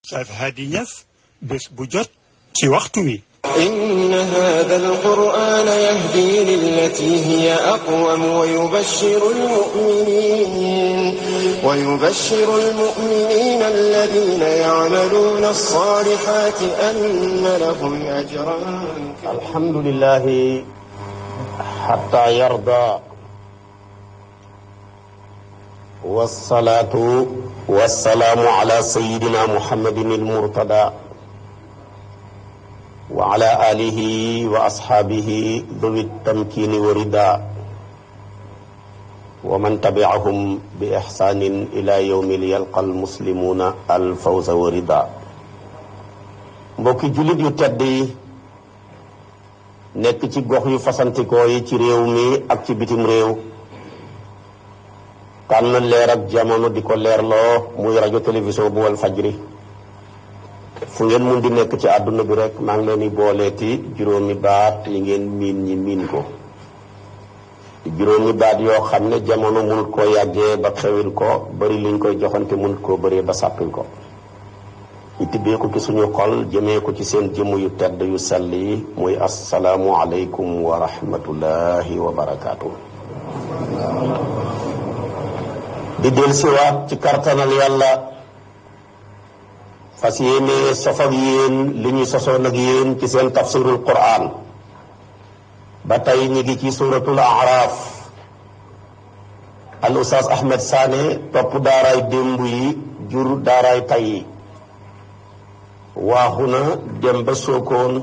Oustaz Hady Niass bés bu jot ci waxtu wi. إن هذا القرآن يهدي للتي هي أقوم ويبشر المؤمنين الذين يعملون الصالحات أن لهم أجرا. الحمد لله حتى يرضى والصلاة والسلام على سيدنا محمد المرتضى وعلى آله وأصحابه ذوي التمكين والرضا ومن تبعهم بإحسان إلى يوم يلقى المسلمون الفوز والرضا. mbokki jullit yu tedd yi nekk ci gox yu fasantikoo yi ci réew mi ak ci bitim réew tànn leer ak jamono di ko leerloo muy rajo télévision bu Walfadjri fu ngeen mun di nekk ci àdduna bi rek maa ngi leen di booleeti juróomi baat yi ngeen miin ko juróomi baat yoo xam ne jamono munut koo yàggee ba xewil ko bari liñ koy joxante munut koo bëree ba sàppil ko ñu tibbee ko ci suñu xol jëmee ko ci seen jëmm yu tedd yu sell yi muy asalaamu aleykum wa rahmatullahi wa barakaatu. di dellusiwaat ci kartanal yàlla fas yéene sof ak yéen li ñu sosoon ak yéen ci seen tafsirul Qur'an ba tey ñi ngi ci suratul A'raf. al Oustaz Ahmed Sané topp daaraay démb yi jur daaraay tay yi waaxu na dem ba Sokone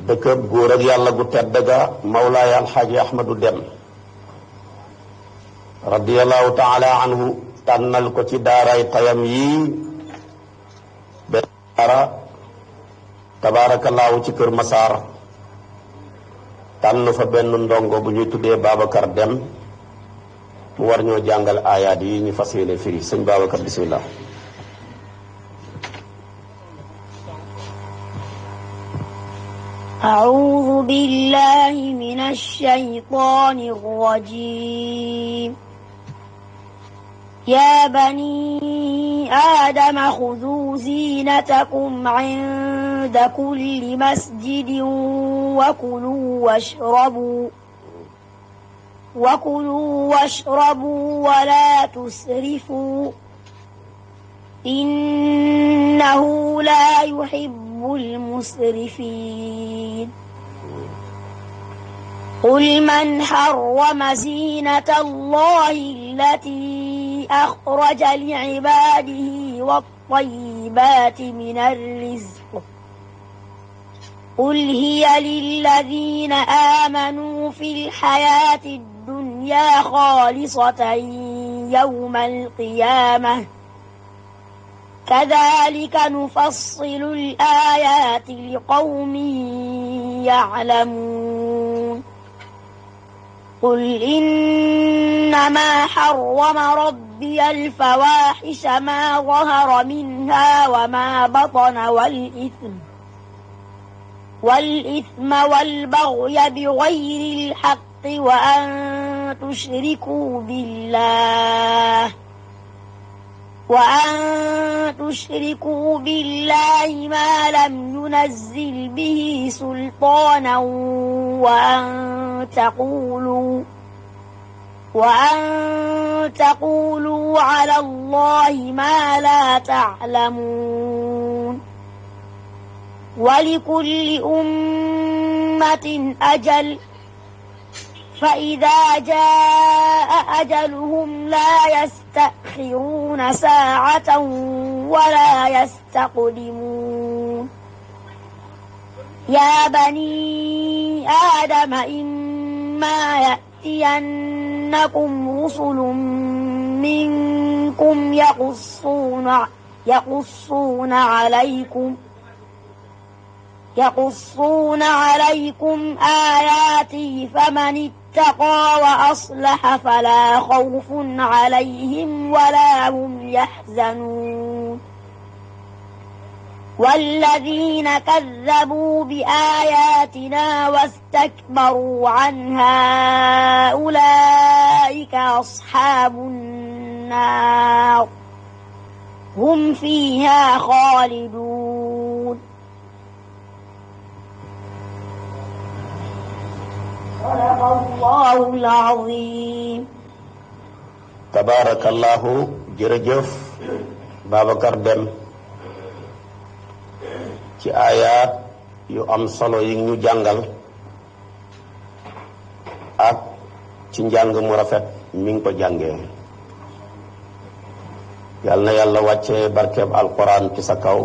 dëkkab góor ak yàlla gu tedd ga Mawlaaya Alxaaji Ahmadu Dem radiyallahu taala anhu tànnal ko ci daaraay tayam yi benn daara tabaarakallaahu ci Kër Masaar tànn fa benn ndongo bu ñuy tuddee Babacar Dem mu war ñoo jàngal aayaat yi ñu fas yéene firi sëñ Babacar bismillah. أعوذ بالله من الشيطان الرجيم. يا بني آدم خذوا زينتكم عند كل مسجد وكلوا واشربوا ولا تسرفوا إنه لا يحب المسرفين. قل من حرم زينة الله التي أخرج لعباده والطيبات من الرزق قل هي للذين آمنوا في الحياة الدنيا خالصة يوم القيامة كذلك نفصل الآيات لقوم يعلمون. قل إنما حرم ربي الفواحش ما ظهر منها وما بطن والإثم والبغي بغير الحق وأن تشركوا بالله ما لم ينزل به سلطانا وأن تقولوا على الله ما لا تعلمون. ولكل أمة أجل فإذا جاء أجلهم لا يستأخرون ساعة ولا يستقدمون. يا بني آدم إما يأتينكم رسل منكم يقصون عليكم آياتي فمن اتقى وأصلح فلا خوف عليهم ولا هم يحزنون. والذين كذبوا بآياتنا واستكبروا عنها أولئك أصحاب النار هم فيها خالدون صدق الله العظيم tabarakallahu jërëjëf Babacar Deme ci ayaat yu am solo yi ñu jàngal ak ci njàng mu rafet mi ngi ko jàngee yal na yàlla wàccee barkeeb alquran ci sa kaw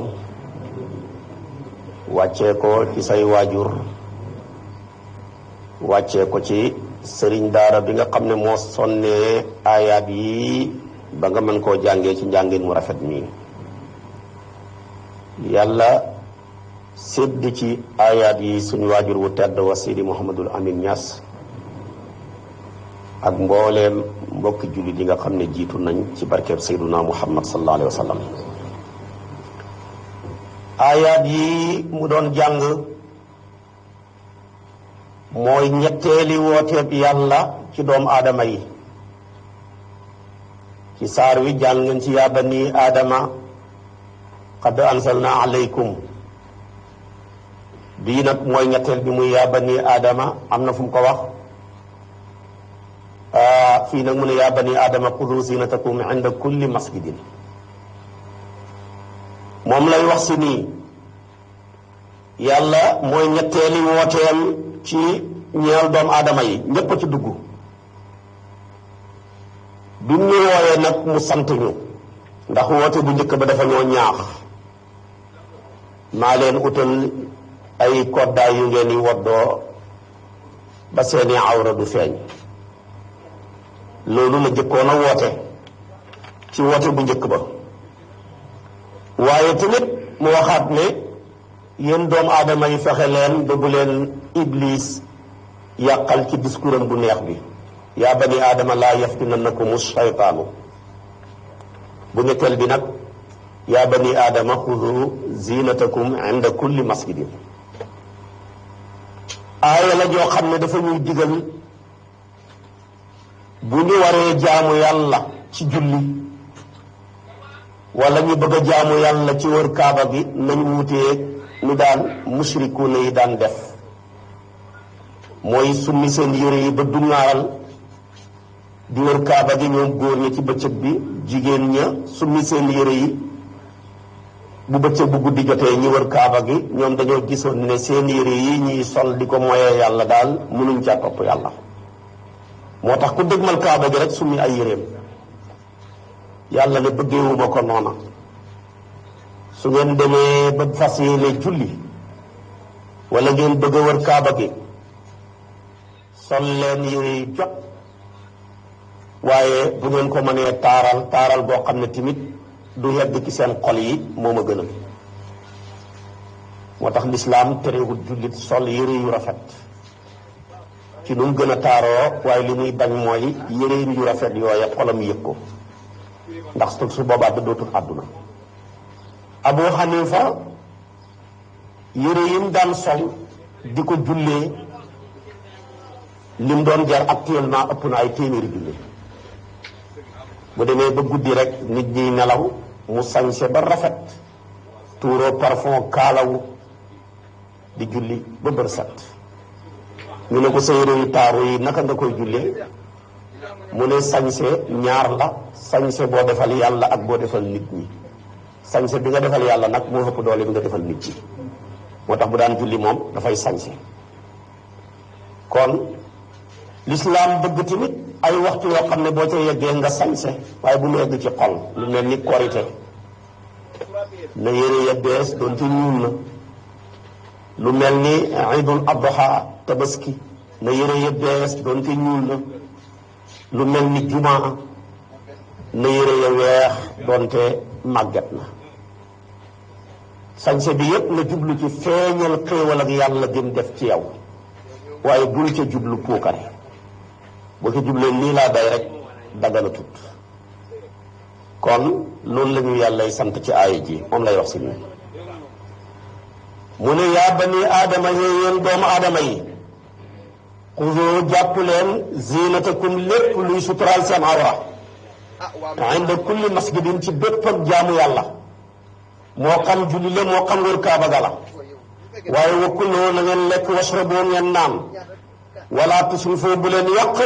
wàccee ko ci say waajur wàccee ko ci sëriñ daara bi nga xam ne moo sonnee ayaat yi ba nga mën koo jàngee ci njàngin mu rafet mii yàlla sédd ci ayaat yi suñu waajur wu tedd wa Sidi Mouhamadul Amin Niass ak mbooleem mbokki jullit yi nga xam ne jiitu nañ ci barkeeb Seyduna Muhammad sallallahu alayhi wa sallam ayaat yi mu doon jàng mooy ñetteeli wooteeb yàlla ci doomu aadama yi ci saar wi jàng ngeen ci yaa bani aadama qad anzalna alaykum bii nag mooy ñetteel bi muy yaa bani aadama am na fu mu ko wax fii nag mu ne yaa bani aadama xudu zinatakum inda kulli masjidin moom lay wax si nii yàlla mooy ñetteeli wooteem ci ñeel doomu aadama yi ñépp a ci dugg bi mu ñu wooyee nag mu sant ñu ndax woote bu njëkk ba dafa ñoo ñaax maa leen utal ay koddaay yu ngeen yi woddoo ba seeni awra du feeñ loolu la jëkkoon a woote ci woote bu njëkk ba waaye tamit mu waxaat ne yéen doomu aadama yi fexe leen ba bu leen iblis yàqal ci discours am bu neex bi yaa bani aadama laa yaftinannakumu shaytaanu bu ñetteel bi nag yaa bani aadama xudu zinatakum inda kulli masjidin aaya la joo xam ne dafa ñuy digal bu ñu waree jaamu yàlla ci julli wala ñu bëgg a jaamu yàlla ci wër kaaba gi nañ wutee nu daan mushrikuuna yi daan def mooy summi seen yére yi ba dungaaral di wër kaaba gi ñoom góor ñi ci bëccëg bi jigéen ña summi seen yére yi bu bëccëg bu guddi jotee ñi wër kaaba gi ñoom dañoo gisoon ne seen yére yi ñuy sol di ko moyee yàlla daal mënuñ caa topp yàlla moo tax ku dëgmal kaaba gi rek summi ay yéreem yàlla ne bëggeewuma ko noona su ngeen demee ba fas yéene julli wala ngeen bëgg a wër kaaba gi sol leen yére yi jot waaye bu ngeen ko mënee taaral boo xam ne tamit du yegg ci seen xol yi moo ma gënal moo tax lislaam terewul jullit sol yére yu rafet ci nu mu gën a taaroo waaye li muy bañ mooy yére yu rafet yooya xolam yëg ko ndax su boobaa da dootul àdduna Abu Hanifa yére yim daan sol di ko jullee lim doon jar actuellement ëpp na ay téeméeri junni bu demee ba guddi rek nit ñi nelaw mu sañse ba rafet tuuroo parfum kaalawu di julli ba bër set ñu ne ko sa yére yu taaru yi naka nga koy jullee mu ne sañse ñaar la sañse boo defal yàlla ak boo defal nit ñi sañse bi nga defal yàlla nag moo ëpp doole bi nga defal nit ñi moo tax bu daan julli moom dafay sañse kon lislaam bëgg tamit ay waxtu yoo xam ne boo ca yeggee nga sañse waaye bu mu yegg ci xol lu mel ni korite na yére ya bees doonte ñuul na lu mel ni idul adha tabaski na yére ya bees doonte ñuul na lu mel ni jumaa na yére ya weex doonte màgget na sañse bi yépp na jublu ci feeñal xéewal ak yàlla gën def ci yow waaye bul ca jublu puukare boo ca jublee nii laa day rek dagana tut kon loolu la ñu yàllay sant ci aaya ji moom lay wax si nii mu ne yaa bani aadama yéen doomu aadama yi xudu jàpp leen zinatakum lépp luy suturaal seen awra inda kulli masjidin ci bépp ak jaamu yàlla moo xam julli la moo xam wër kaaba ga la waaye wa kuloo na ngeen lekk washraboo ngeen naan wala tusrifoo bu leen yàq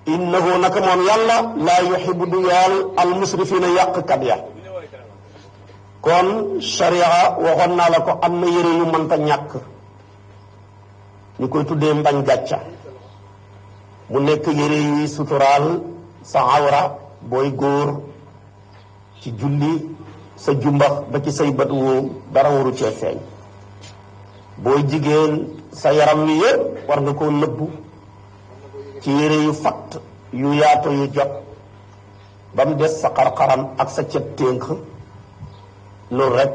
innahu naka moom yàlla laa yuhibbu du yaal al musrifina yàqkat ya kon sharia waxoon naa la ko am na yére yu mënta ñàkk ñu koy tuddee mbañ gàcca mu nekk yére yuy suturaal sa awra booy góor ci julli sa jumbax ba ci say bët woo dara waru cee feeñ booy jigéen sa yaram wi yëpp war nga koo nëbbu ci yére yu fatt yu yaato yu jot ba mu des sa xar-xaram ak sa cet ténk loolu rek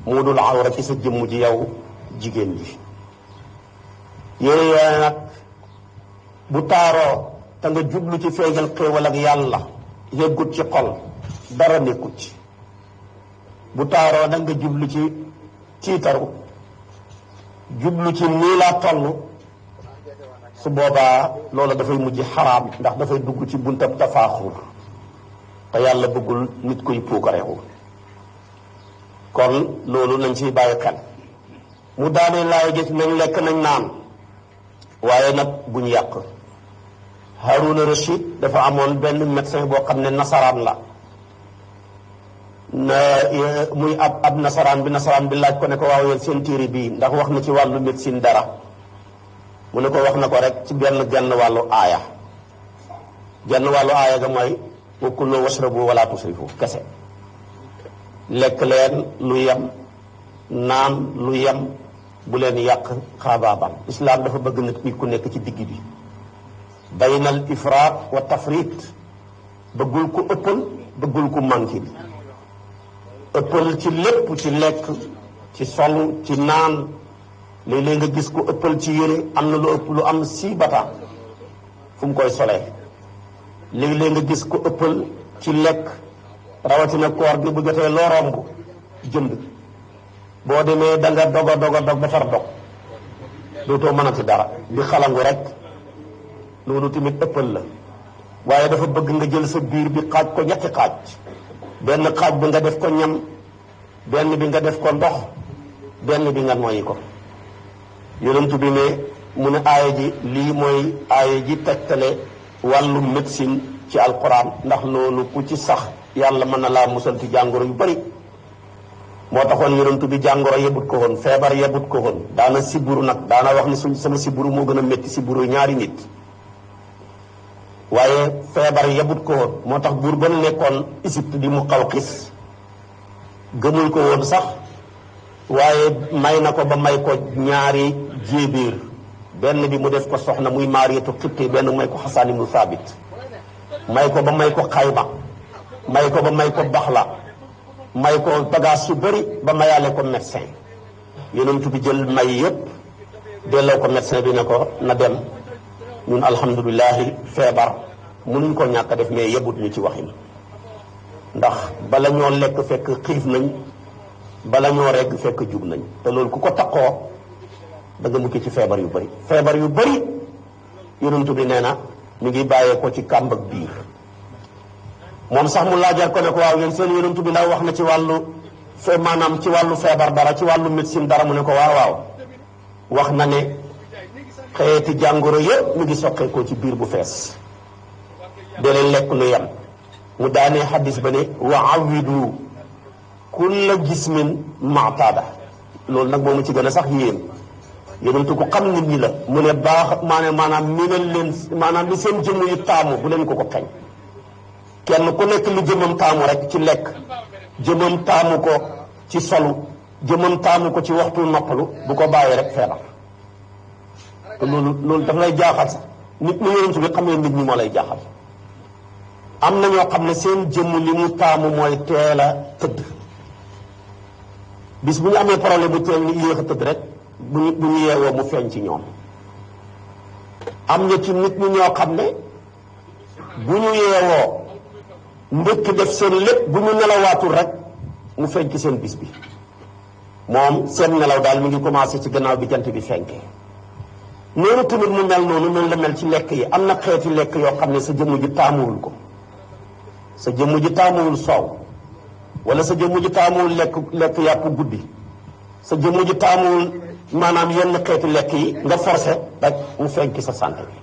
moo dul awra ci sa jëmm ji yow jigéen ji yére yooyu nag bu taaroo te nga jublu ci feeñal xéewal ak yàlla yëggut ci xol dara nekkut ci bu taaroo nag nga jublu ci tiitaru jublu ci nii laa toll su boobaa loola dafay mujj xaraam ndax dafay dugg ci buntab tafaaxur te yàlla bëggul nit koy puukareewu kon loolu nañ ciy bàyyi xel mu daanee laay gis nañ lekk nañ naan waaye nag buñ yàq Haruna Rashid dafa amoon benn médecin boo xam ne nasaraan la muy ab nasaraan bi laaj ko ne ko waaw yéen seen téere bii ndax wax na ci wàllu médecine dara mu ne ko wax na ko rek ci genn wàllu aaya genn wàllu aaya ga mooy wa kulu washrabu wala tusrifu kese lekk leen lu yem naan lu yem bu leen yàq xaabaabam islaam dafa bëgg nit ki ku nekk ci digg bi baynal ifraat wa tafrit bëggul ku ëppal bëggul ku manqué bi ëppal ci lépp ci lekk ci sol ci naan léeg-léeg nga gis ku ëppal ci yére am na lu ëpp lu am 6 bata fu mu koy solee léeg-léeg nga gis ku ëppal ci lekk rawatina koor gi bu jotee loo romb jënd boo demee da nga dog ba far dog dootoo mënati dara di xalangu rek loolu tamit ëppal la waaye dafa bëgg nga jël sa biir bi xaaj ko ñetti xaaj benn xaaj bi nga def ko ñam benn bi nga def ko ndox benn bi nga noyyi ko yonent bi ne mu ne aaya ji lii mooy aaya ji tegtale wàllu médecine ci alquran ndax loolu ku ci sax yàlla mën na laa musal ci jàngoro yu bari moo taxoon yonent bi jàngoro yebut ko woon feebar yebut ko woon daana siburu nag daana wax ni sama siburu moo gën a métti siburu ñaari nit waaye feebar yebut ko woon moo tax buur ba nekkoon Égypte di Muqawqis gëmul ko woon sax waaye may na ko ba may ko ñaari jéebéer benn bi mu def ko soxna muy Maariyatu Xibti benn may ko Xasaan ibnu Saabit may ko ba may ko Xayma may ko ba may ko Baxla may ko bagage yu bëri ba mayaale ko médecin yonent bi jël may yëpp delloo ko médecin bi ne ko na dem ñun alhamdulilahi feebar mënuñ ko ñàkk a def mais yebut ñu ci waxin ndax bala ñoo lekk fekk xiif nañ bala ñoo regg fekk jug nañ te loolu ku ko takkoo da nga mukki ci feebar yu bëri yonent bi nee na mi ngi bàyyee ko ci kàmb ak biir moom sax mu laajal ko ne ko waaw yéen seen yonent bi ndaw wax na ci wàllu maanaam ci wàllu feebar dara ci wàllu médecine dara mu ne ko waaw wax na ne xeeti jàngoro yëpp mu ngi soqeekoo ci biir bu fees de leen lekk lu yem mu daanee xaddis ba ne wa awidu kulla jismin maataada loolu nag moomu ci gën a sax yéen yonentu ko xam nit ñi la mu ne baax maanaam minal leen maanaam li seen jëmm yu taamu bu leen ko xeñ kenn ku nekk lu jëmam taamu rek ci lekk jëmam taamu ko ci solu jëmam taamu ko ci waxtu noppalu bu ko bàyyi rek feebar te loolu daf lay jaaxal sax nit ñi yonent bi xam ne nit ñi moo lay jaaxal am na ñoo xam ne seen jëmm li mu taamu mooy teel a tëdd bis bu ñu amee problème bu teel ni yéex a tëdd rek bu ñu yeewoo mu feeñ ci ñoom am na ci nit ñi ñoo xam ne bu ñu yeewoo ndëkk def seen lépp bu ñu nelawaatul rek mu feeñ ci seen bis bi moom seen nelaw daal mi ngi commencé ci gannaaw bi jant bi fenkee noonu tamit mu mel noonu noonu la mel ci lekk yi am na xeeti lekk yoo xam ne sa jëmm ji taamuwul ko sa jëmm ji taamuwul soow wala sa jëmm ji taamuwul lekk yàpp guddi sa jëmm ji taamuwul maanaam yenn xeeti lekk yi nga forcé rek mu feeñ ci sa santé bi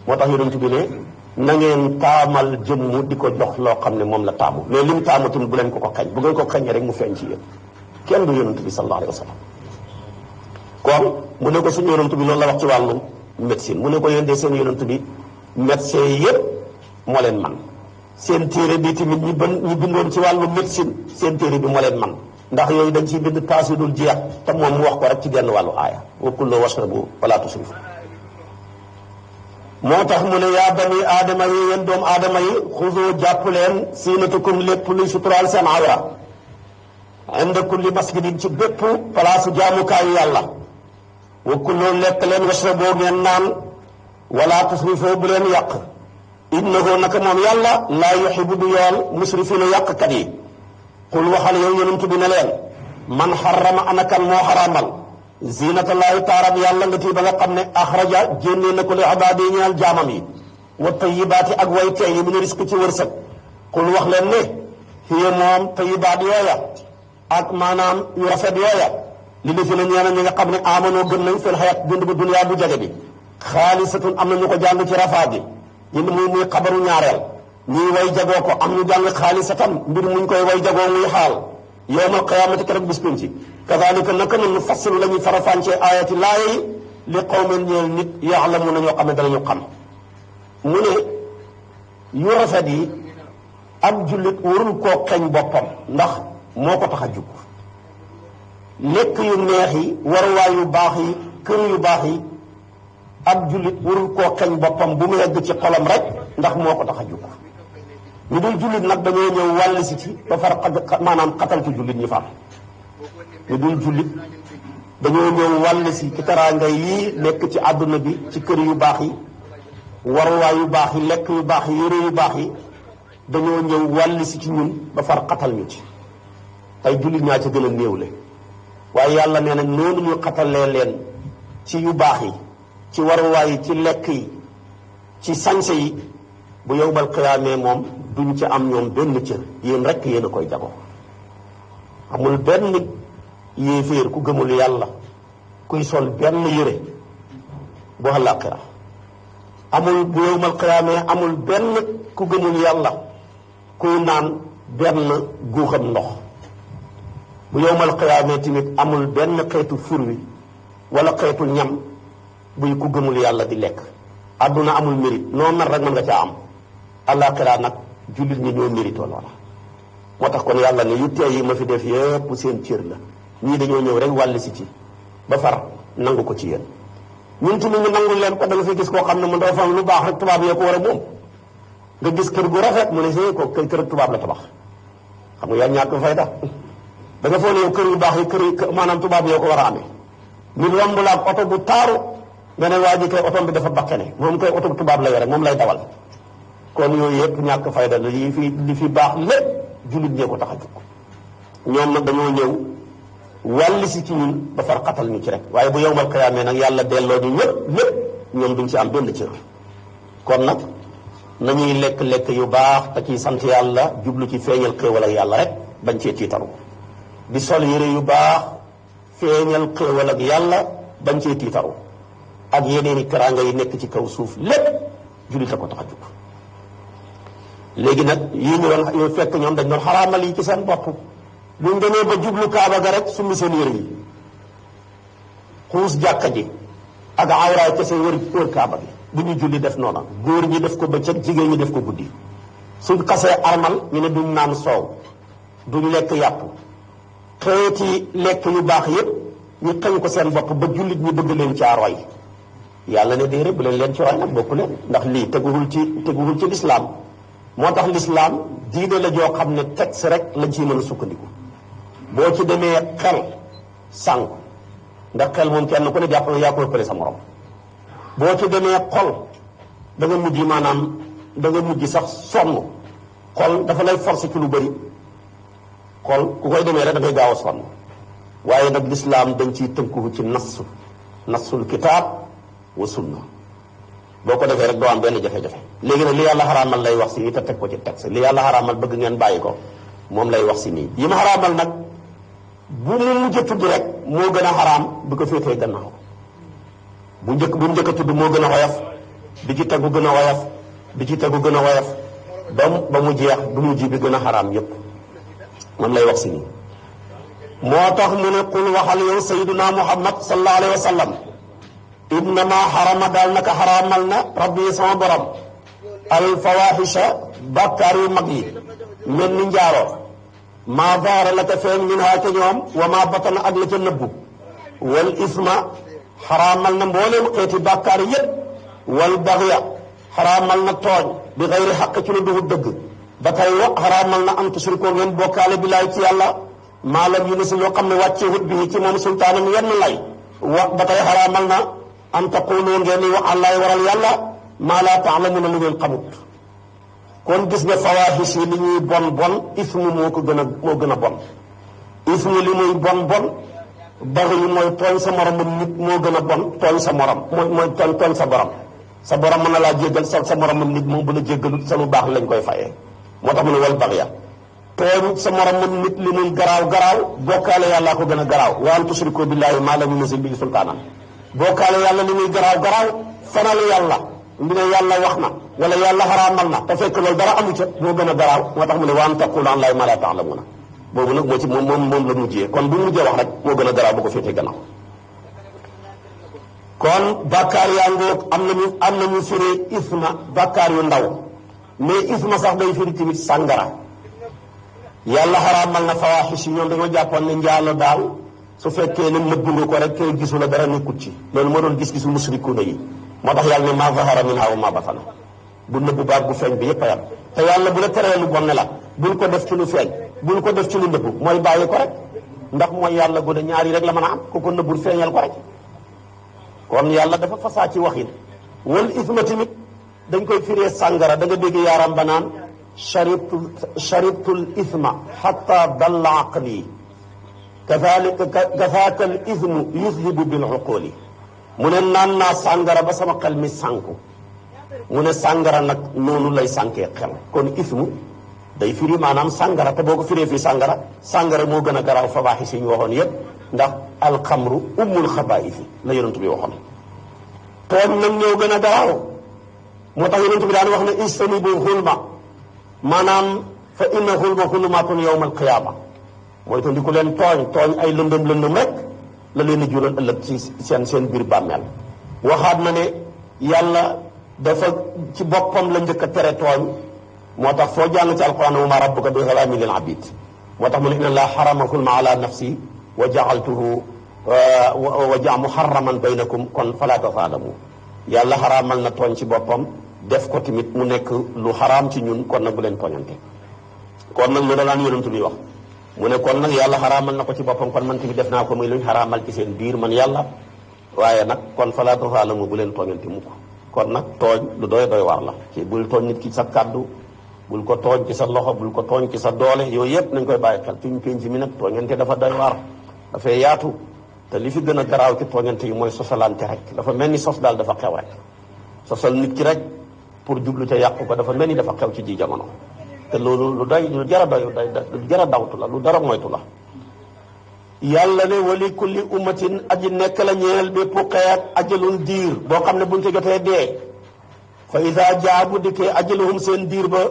moo tax yonent bi ne na ngeen taamal jëmm di ko jox loo xam ne moom la taamu mais lim taamu tamit bu leen ko xañ bu ngeen ko xañee rek mu feeñ ci yéen kenn du yonent bi sallallahu alayhi wa sallam kon mu ne ko suñu yonent bi loolu la wax ci wàllu médecine mu ne ko yéen de seen yonent bi médecin yëpp moo leen man seen téere bi tamit ñi bindoon ci wàllu médecine seen téere bi moo leen man ndax yooyu dañ ciy bind taas yu dul jeex te moom mu wax ko rek ci genn wàllu aaya wa kullu washrabu wala tusrifu moo tax mu ne yaa bani aadama yi yéen doomu aadama yi xuzu jàpp leen siinatukum lépp luy suturaal seen awra inda kulli masjidin ci bépp palaasu jaamukaayu yàlla wa kullu lekk leen washraboo ngeen naan wala tusrifoo bu leen yàq innahu naka moom yàlla laa yuxibu du yool musrifina yàqkat yi qul waxal yow yonent bi ne leen man xarama anakan moo xaraamal zinatallaahi taarab yàlla nga tii ba nga xam ne axraja génnee na ko li ibaadi ñeel jaamam yi wa tayibaati ak way teey yi mu ne risque ci wërsëg qul wax leen ne hiya moom tayibaat yooya ak maanaam yu rafet yooya li defi na ñeena ñi nga xam ne amanoo gën nañ fil xayat dund bu duniyaa bu jege bi xaalisatun am na ñu ko jàng ci rafaa bi ñu muy xabaru ñaareel ñuy way jagoo ko am ñu jàng xaalisatan mbir muñ koy way jagoo muy xaal yawmal qiyaamati keroog bis penci kadalika naka noonu fassilu la ñuy farafàncee ayati laaya yi li qawmin ñeel nit yaalamu na ñoo xam ne danañu xam mu ne yu rafet yi ab jullit warul koo xeñ boppam ndax moo ko tax a jug lekk yu neex yi waruwaay yu baax yi kër yu baax yi ab jullit warul koo xeñ boppam bu mu yegg ci xolam rek ndax moo ko tax a jug ñu dul jullit nag dañoo ñëw wàll si ci ba far maanaam xatal ci jullit ñi far ñu dul jullit dañoo ñëw wàll si ci teraanga yii nekk ci àdduna bi ci kër yu baax yi waruwaay yu baax yi lekk yu baax yi yére yu baax yi dañoo ñëw wàll si ci ñun ba far xatal ñu ci ay jullit ñaa ca gën a néewle waaye yàlla nee nañ noonu ñu xatalee leen ci yu baax yi ci waruwaay yi ci lekk yi ci sañse yi bu yowmal qiyaamee moom duñ ci am ñoom benn cër yéen rek yéen a koy jago amul benn yéeféer ku gëmul yàlla kuy sol benn yére bu àllaaxira amul bu yowmal qiyaamee amul benn ku gëmul yàlla kuy naan benn guuxam ndox bu yowmal qiyaamee tamit amul benn xeetu fur wi wala xeetu ñam buy ku gëmul yàlla di lekk àdduna amul mérite noo mel rek mën nga caa am àllaaxira nag jullit ñi ñoo mérito loola moo tax kon yàlla ne yu tey yi ma fi def yëpp seen cër la ñii dañoo ñëw rek wàll si ci ba far nangu ko ci yéen ñun tamit ñu nangul leen ko da nga fi gis koo xam ne mu dafa am lu baax rek tubaab yee ko war a moom nga gis kër gu rafet mu ne see ko kër tubaab la tabax xam nga yaa ñàkk fayda da nga foog ne yow kër yu baax yi kër maanaam tubaab yoo ko war a amee nit romb la ak oto bu taaru nga ne waa ji kay oto bi dafa bakkene moom koy oto bu tubaab la yore moom lay dawal kon yooyu yëpp ñàkk fayda la li fi baax lépp jullit ñee ko tax a jóg ñoom nag dañoo ñëw wàlli si ci ñun ba far xatal ñu ci rek waaye bu yowmal qiyaamee nag yàlla delloo ñu lépp ñoom duñ ci am benn cër kon nag nañuy lekk-lekk yu baax te ciy sant yàlla jublu ci feeñal xéewal ak yàlla rek bañ cee tiitaru di sol yére yu baax feeñal xéewal ak yàlla bañ cee tiitaru ak yeneen i teraanga yi nekk ci kaw suuf lépp jullit a ko tax a jóg léegi nag yii ñu doon yow fekk ñoom dañ doon xaraamal yi ci seen bopp buñ demee ba jublu kaaba ga rek summi seen yére yi xuus jàkka ji ak awraay kese wër kaaba gi bu ñu julli def noona góor ñi def ko bëccëg jigéen ñi def ko guddi suñ xasee armal ñu ne duñ naan soow duñ lekk yàpp xeeti lekk yu baax yépp ñu xañ ko seen bopp ba jullit ñi bëgg leen caa roy yàlla ne déedéet bu leen ci roy nag bokku leen ndax lii teguwul ci lislaam moo tax lislaam diine la joo xam ne texte rek lañ ciy mën a sukkandiku boo ci demee xel sànku ndax xel moom kenn ku ne jàpp na yaa ko ëppale sa morom boo ci demee xol da nga mujj maanaam da nga mujj sax sonn xol dafa lay forcer ci lu bëri xol ku koy demee rek da ngay gaaw a sonn waaye nag lislaam dañ ciy tënku ci nassul kitaab wa sunna boo ko defee rek doo am benn jafe-jafe. léegi nag li yàlla xaraamal lay wax si nii te teg ko ci texte li yàlla xaraamal bëgg ngeen bàyyi ko moom lay wax si nii yi ma xaraamal nag bu mu mujj a tudd rek moo gën a xaraam bi ko féetee gannaaw bu mu njëkk a tudd moo gën a woyof bi ci tegu gën a woyof bi ci tegu gën a woyof ba mu jeex bu mujj bi gën a xaraam yépp moom lay wax si nii. moo tax mu ne qul waxal yow sayyiduna muhammad sallallahu alayhi wa sallam innama xarama daal naka xaraamal na rabbi sama borom alfawaxisha bàkkaar yu mag yi mel ni njaaroo maa zaara la ca feeñ min haa ca ñoom wa maa batana ak la ca nëbbu wal isma xaraamal na mbooleem xeeti bàkkaar yépp wal baxya xaraamal na tooñ bi xayri xaq ci lu duhut dëgg ba tey wa xaraamal na an tusrikoo ngeen bokkaale billaay ci yàlla maalam yu ne si loo xam ne wàcceewut bi ci moom sultaanam yenn lay wa ba tey xaraamal na an taqulu ngeen di wax àllaay waral yàlla maa laa taalamuuna lu ngeen xamut. kon gis nga fawaaxis yi li ñuy bon bon ismu moo gën a bon ismu li muy bon bon baxi yi mooy tooñ sa moromam nit moo gën a bon tooñ sa morom mooy tooñ sa borom sa borom mën na laa jéggal sa moromam nit moom bu la jéggalut sa lu baax lañ koy fayee moo tax mu ne wal bax ya tooñ sa moromam nit li muy garaaw bokkaale yàllaa ko gën a garaaw wa an tusriku billaahi maa lam yunzil bihi sultaanan bokkaale yàlla li muy garaaw fanal yàlla li ne yàlla wax na wala yàlla xaraamal na te fekk loolu dara amu ca moo gën a garaaw moo tax mu ne wa an taqulu an laahi maa laa ta'lamuuna boobu nag moo ci moom la mujjee kon bu mujjee wax rek moo gën a garaaw bu ko féetee gannaaw. kon bàkkaar yaa ngoog am nañu firi isma bàkkaar yu ndaw mais isma sax day firi tamit sàngara yàlla xaraamal na fawaaxis yi ñoom dañoo jàppoon ne njaalo daal su fekkee ne nëbbu nga ko rek kay gisu la dara nekkut ci loolu moo doon gis-gisu musrikuuna yi moo tax yàlla ne maa zahara minhaa wa maa batana bu nëbbu baag bu feeñ bi yépp a yam te yàlla bu la teree lu bon ne la bul ko def ci lu feeñ bul ko def ci lu nëbbu mooy bàyyi ko rek ndax mooy yàlla gu ne ñaari rek la mën a am ku ko nëbbul feeñal ko rek kon yàlla dafa fasaa ci waxin wal isma tamit dañ koy firee sàngara da nga dégg yaaram ba naan sharibtul isma xatta dalla aqli kafaaka al ismu yuzhibu bil uquli mu ne naan naa sàngara ba sama xel mi sànku mu ne sàngara nag noonu lay sànkee xel kon ismu day firi maanaam sàngara te boo ko firee fii sàngara moo gën a garaaw fawaaxis yi ñu waxoon yépp ndax alxamru ummul xabaa'isi la yonent bi waxoon tooñ nag ñoo gën a garaaw moo tax yonent bi daan wax ne ijtanibu xulma maanaam fa inna xulma xulumaatun yawma alqiyaama mooy te ndi ku leen tooñ ay lëndëm rek la leen di jural ëllëg ci seen biir bàmmeel waxaat na ne yàlla dafa ci boppam la njëkk a tere tooñ moo tax foo jàng ci alquran wa maa rabbuka bi zalaamin lil abiid moo tax mu ne inna llaaha harrama xulma ala nafsi wa ja'altuhu muharraman baynakum kon falaa tazaalamu yàlla xaraamal na tooñ ci boppam def ko tamit mu nekk lu xaraam ci ñun kon nag bu leen tooñante kon nag lu daan yonent bi wax mu ne kon nag yàlla xaraamal na ko ci boppam kon man tamit def naa ko muy luñ xaraamal ci seen biir man yàlla waaye nag kon falaa tazaalamu bu leen tooñante mukk kon nag tooñ lu doy waar la ci bul tooñ nit ki sa kàddu bul ko tooñ ci sa loxo bul ko tooñ ci sa doole yooyu yëpp nañ koy bàyyi xel ci ñu penc mi nag tooñante dafa doy waar dafay yaatu te li fi gën a garaaw ci tooñante yi mooy sosalante rek dafa mel ni sos daal dafa xew rek sosal nit ki rek pour jublu ca yàqu ko dafa mel ni dafa xew ci ji jamono te loolu lu jar a dawtu la lu dara moytu la yàlla ne wali kulli ummatin aji nekk la ñeel bépp xeet ajalun diir boo xam ne buñ ko jotee dee fa ida jaa bu dikkee ajaluhum seen diir ba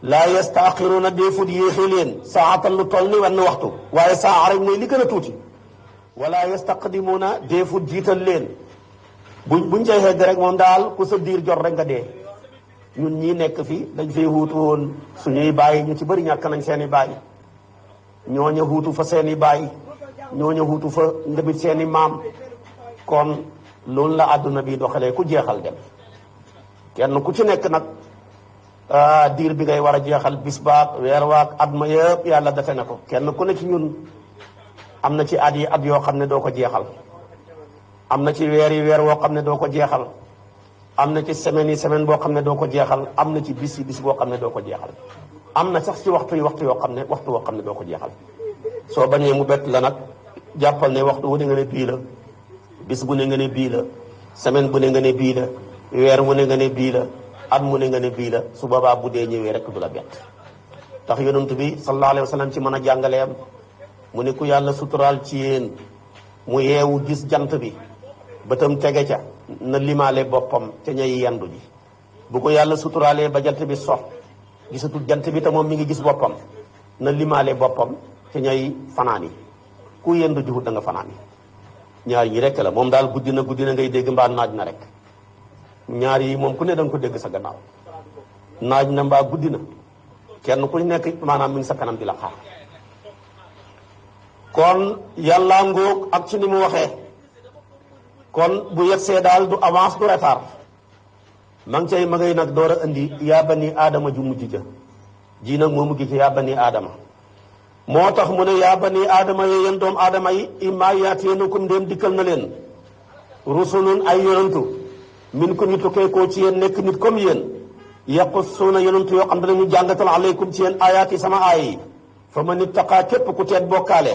laa yastaaxiruuna deefut yéexi leen saatan lu toll ni wenn waxtu waaye saa rek mooy li gën a tuuti wala yastaqdimuuna deefut jiital leen buñ cay xegg rek moom daal ku sa diir jot rek nga dee ñun ñii nekk fi dañ fee huutu woon suñuy bàyyi ñu ci bëri ñàkk nañ seen i bàyyi ñooña huutu fa seen i bàyyi ñooña huutu fa ndebit seen i maam kon loolu la àdduna bi doxalee ku jeexal dem kenn ku ci nekk nag diir bi ngay war a jeexal bis baak weer waak at ma yëpp yàlla defe na ko kenn ku ne ci ñun am na ci at yi at yoo xam ne doo ko jeexal am na ci weer yi weer woo xam ne doo ko jeexal am na ci semaine yi semaine boo xam ne doo ko jeexal am na ci bis yi bis boo xam ne doo ko jeexal am na sax ci waxtu yoo xam ne woo xam ne doo ko jeexal soo bañee mu bett la nag jàppal ne waxtu wu ne nga ne bii la bis bu ne nga ne bii la semaine bu ne nga ne bii la weer mu ne nga ne bii la at mu ne nga ne bii la su boobaa bu dee ñëwee rek du la bett tax yonent bi sallallahu alayhi wa sallam ci mën a jàngaleem mu ne ku yàlla suturaal ci yéen mu yeewu gis jant bi bëtam tege ca na limaale boppam ca ñay yendu ji bu ko yàlla suturaalee ba jant bi sox gisatul jant bi te moom mi ngi gis boppam na limaale boppam ca ñay fanaan yi ku yendu jiwut da nga fanaan yi ñaar yi rek la moom daal guddi na ngay dégg mbaa naaj na rek ñaar yi moom ku ne da nga ko dégg sa gannaaw naaj na mbaa guddi na kenn ku nekk maanaam mi ngi sa kanam di la xaar kon yàlla ngóog ak ci ni mu waxee kon bu yegsee daal du avance du retard ma ngi cay ma ngay nag door a indi yaa bani aadama ju mujj ja ji nag moo mujj ci yaa bani aadama moo tax mu ne yaa bani aadama yooyu yéen doomu aadama yi immaa yaatiyakum ndéem dikkal na leen rusulun ay yonantu min ko ñu tukkee koo ci yéen nekk nit comme yéen yaqussuuna yonantu yoo xam ne dañu jàngatal aleykum ci yéen ayaat yi sama aay yi fa man ittaqaa képp ku teet bokkaale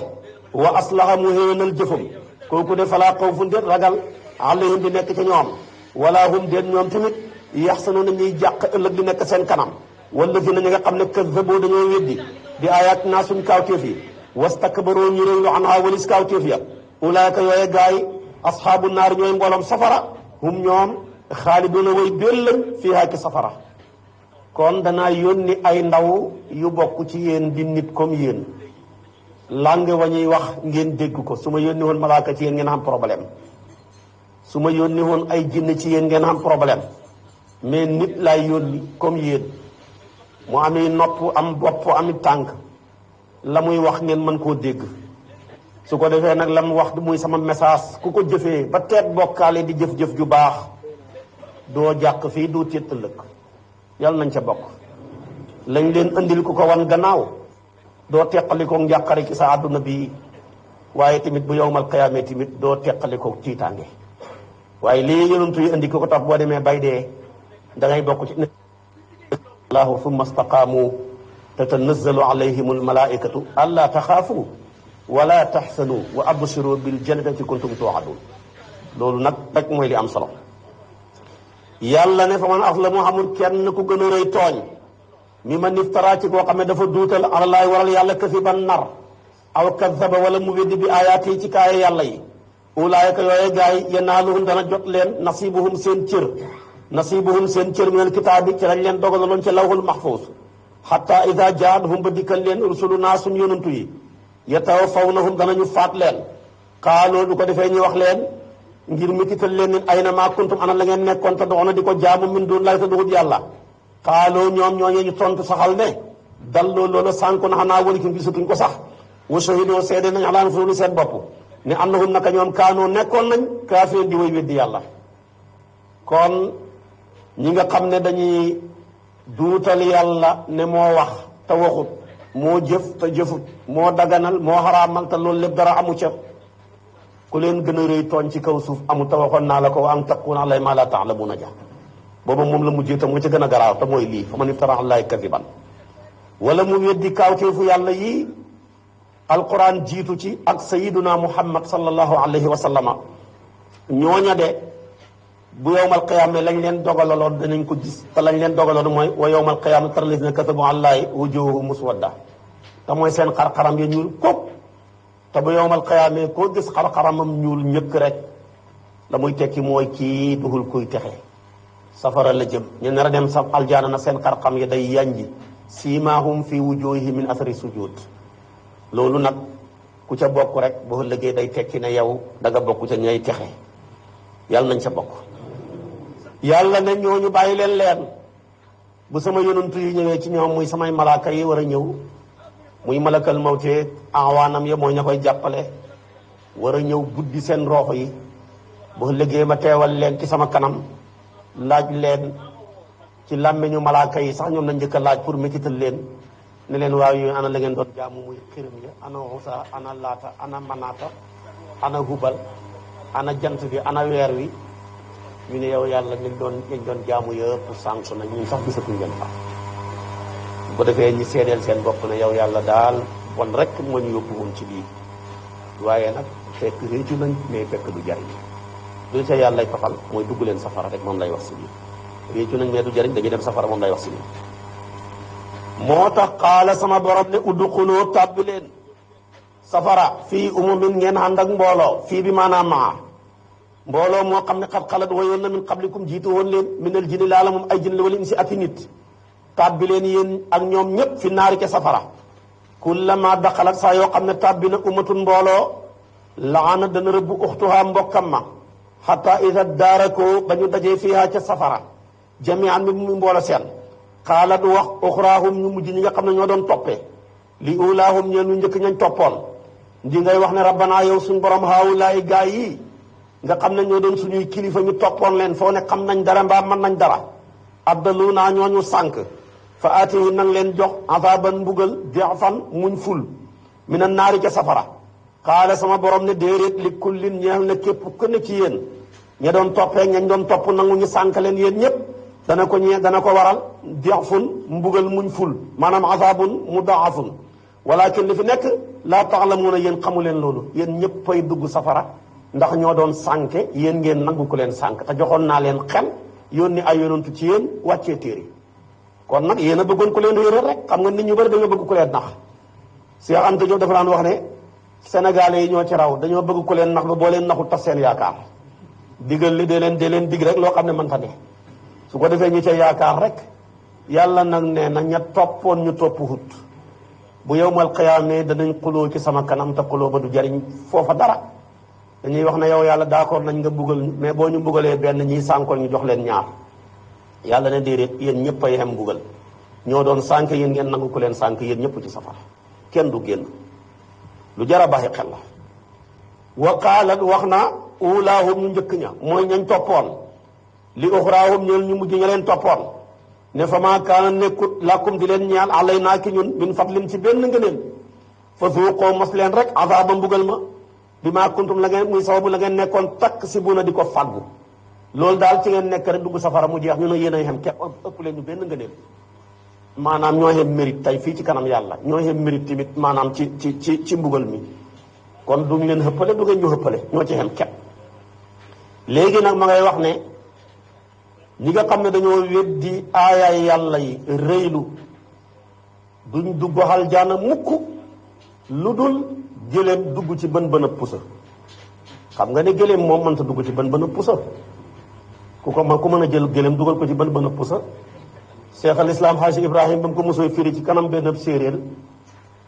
wa aslaha mu héwénal jëfam kooku de falaa xawfun déet ragal alayhim di nekk ca ñoom wala hum déet ñoom tamit yaxsanuuna ñuy jàq ëllëg di nekk seen kanam wallazina ñi nga xam ne kazzaboo dañoo weddi di ayaat naa suñ kaawteef yi wastakbaroo ñu réylu anhaa walis kaawteef ya ulaayka yooye gaay asxaabu naar ñooy mbooloom safara hum ñoom xaaliduuna way béel lañ fiihaa ci safara kon danaa yónni ay ndaw yu bokk ci yéen di nit comme yéen langue wa ñuy wax ngeen dégg ko su ma yónni woon malaaka ci yéen ngeen am problème su ma yónni woon ay jinne ci yéen ngeen am problème mais nit laay yónni comme yéen mu ami nopp am bopp ami tànk la muy wax ngeen mën koo dégg su ko defee nag la mu wax muy sama message ku ko jëfee ba teet bokkaale di jëf-jëf ju baax doo jàq fii doo tiit ëllëg yàlla nañ ca bokk lañ leen andil ku ko wan gannaaw doo teqalikoo njàqare ci sa àdduna bi waaye tamit bu yowmal qiyaamee tamit doo teqalikoo tiitaange waaye lii yonent yi andi ko tax boo demee bay dee da ngay bokk ci allahu summa staqaamu tatanazzalu alayhim almalaikatu allaa taxaafu wala taxsanu wa absiru bil jannati kuntum tuuadun loolu nag rek mooy li am solo yàlla ne fa man aslamu xamul kenn ku gën a rëy tooñ mi man iftara ci koo xam ne dafa duutal alalaay waral yàlla kasiban nar aw kazaba wala mu weddi bi ayaat yi ci kaaya yàlla yi ulaayka yooye gaay yanaaluhum dana jot leen nasibuhum seen cër minal kitaabi ci lañ leen dogalaloon ci lawhul mahfuus xatta ida jaadhum ba dikkal leen rusulunaa suñ yonantu yi yatawafawnahum danañu faat leen xaaloo du ko defee ñu wax leen ngir mitital leen nin ayna maa kuntum ana la ngeen nekkoon te doxoon na di ko jaamu min doon lay te duxut yàlla xaaloo ñoom ñooñee ñu tontu saxal ne dalloo loola sànku na xanaa wali ki gisatuñ ko sax wa shahidoo seede nañ alaan fuulu seen bopp ne annahum naka ñoom kaanoo nekkoon nañ kaafiriin di way weddi yàlla kon ñi nga xam ne dañuy duutal yàlla ne moo wax te waxut moo jëf te jëfut moo daganal moo xaraamal te loolu lépp dara amu ca ku leen gën a rëy tooñ ci kaw suuf amu te waxoon naa la ko wa an taquuna alay maa laa taalamuuna ja booba moom la mujjee te moo ca gën a garaaw te mooy lii fa man iftara alallaahi kadiban wala mu weddi kaawteefu yàlla yi alquran jiitu ci ak sayiduna muhammad sallallahu alayhi wa sallama ñooña de bu yowmal qiyaama lañ leen dogalaloon danañ ko gis te lañ leen dogaloon mooy wa yowmal qiyaama tara llaziina kasabu alallaahi wujuuhuhum muswadda te mooy seen xar-xaram ya ñuul kóob te bu yowmal qiyaama koo gis xar-xaramam ñuul ñëkk rek la muy tekki mooy kii duhul kuy texe safara la jëm ñu nar a dem sa aljaana na seen xar-xam ya day yanji siimaahum fi wujuuhihim min athari sujuud loolu nag ku ca bokk rek boo ëllëgee day tekki ne yow da nga bokk ca ñay texe yàlla nañ ca bokk yàlla ne ñooñu bàyyi leen bu sama yonantu yi ñëwee ci ñoom muy samay malaaka yi war a ñëw muy malakal mawte awaanam ya mooy ña koy jàppale war a ñëw buddi seen roox yi boo ëllëgee ma teewal leen ci sama kanam laaj leen ci làmmiñu malaaka yi sax ñoom lañ njëkk a laaj pour métital leen ne leen waaw yooyu ana la ngeen doon jaamu muy xiram ya ana xusa ana laata ana manaata ana hubal ana jant bi ana weer wi ñu ne yow yàlla liñ doon jaamu yëpp sànku na ñun sax gisatuñ leen fa bu defee ñi seedeel seen bopp ne yow yàlla daal bon rek moo ñu yóbbu woon ci lii waaye nag fekk réccu nañ mais fekk du jariñ du ca yàlla lay tofal mooy dugg leen safara rek moom lay wax si biir réccu nañ mais du jëriñ dañuy dem safara moom lay wax si biir moo tax qaala sama borom ne udxuloo tàbbi leen safara fii umumin ngeen ànd ak mbooloo fii bi maanaam maa mbooloo moo xam ne xat xalat wayoon na min qablikum jiitu woon leen minal jinni laala moom ay jinn wala insi ati nit tàbbi leen yéen ak ñoom ñëpp fi naari ca safara kullama daxalat saa yoo xam ne tàbbi na umatun mbooloo laana dana rëbbu uxtuha mbokkam ma xata ida daarakoo ba ñu dajee fiha ca safara jamian mi mu mboolo seen xaalat wax uxraahum ñu mujj ñi nga xam ne ñoo doon toppee li ulaahum ñeen ñu njëkk ñañ toppoon ndi ngay wax ne rabbana yow suñ borom haawulaay gaa yi nga xam ne ñoo doon suñuy kilifa ñu toppoon leen foo ne xam nañ dara mbaa mën nañ dara addalu naa ñooñu sànk fa aatihi nang leen jox azaban mbugal di'fan muñ ful mina naari ca safara xaala sama borom ne déeréet li kullin ñeel na képp ku ne ci yéen ña doon toppee ñañ doon topp nangu ñu sànk leen yéen ñëpp dana ko waral di'fun mbugal muñ ful maanaam azabun mudaafun walakin li fi nekk laa ta'lamuuna yéen xamu leen loolu yéen ñëpp ay dugg safara ndax ñoo doon sànke yéen ngeen nangu ko leen sànk te joxoon naa leen xel yónni ay yonantu ci yéen wàccee téere kon nag yéen a bëggoon ko leen réeral rek xam nga nit ñu bëri dañoo bëgg ko leen nax Cheikh Anta Diop dafa daan wax ne sénégalais yi ñoo ci raw dañoo bëgg ko leen nax ba boo leen naxul tas seen yaakaar digal li dee leen dig rek loo xam ne mënta ne su ko defee ñu ca yaakaar rek yàlla nag nee na ña toppoon ñu topp hut bu yowmal qiyaamee danañ xuloo ci sama kanam te xuloo ba du jariñ foofa dara dañuy wax ne yow yàlla d'accord nañ nga buggal mais boo ñu buggalee benn ñiy sànkoon ñu jox leen ñaar yàlla ne déedéet yéen ñëpp a yem buggal ñoo doon sànk yéen ngeen nangu ko leen sànk yéen ñëpp ci safara kenn du génn lu jar a bàyyi xel la wa qaalat wax na ulaahum ñu njëkk ña mooy ñañ toppoon li uxraahum ñeel ñu mujj ña leen toppoon ne fa maa kaana nekkut lakum di leen ñaan alay naa ki ñun min fadlin ci benn ngëneel fa zuuqoo mos leen rek azaaba mbugal ma bi maa kuntum la ngeen muy sababu la ngeen nekkoon takk si bu na di ko fàggu loolu daal ci ngeen nekk rek dugg safara mu jeex ñu ne yéen a xem képp ëpp leen ñu benn ngëneel maanaam ñoo xem mérite tey fii ci kanam yàlla ñoo xem mérite tamit maanaam ci mbugal mi kon duñ leen xëppale du ngeen ñu xëppale ñoo ci xem képp léegi nag ma ngay wax ne ñi nga xam ne dañoo weddi aayaay yàlla yi rëylu duñ dugg aljaana mukk lu dul gëléem dugg ci bën bën a pusa xam nga ne gëléem moom mënta dugg ci bën bën a pusa ku mën a jël gëléem dugal ko ci bën bën a pusa Cheikh al Islam Haji Ibrahim ba mu ko mosooy firi ci kanam benn séeréer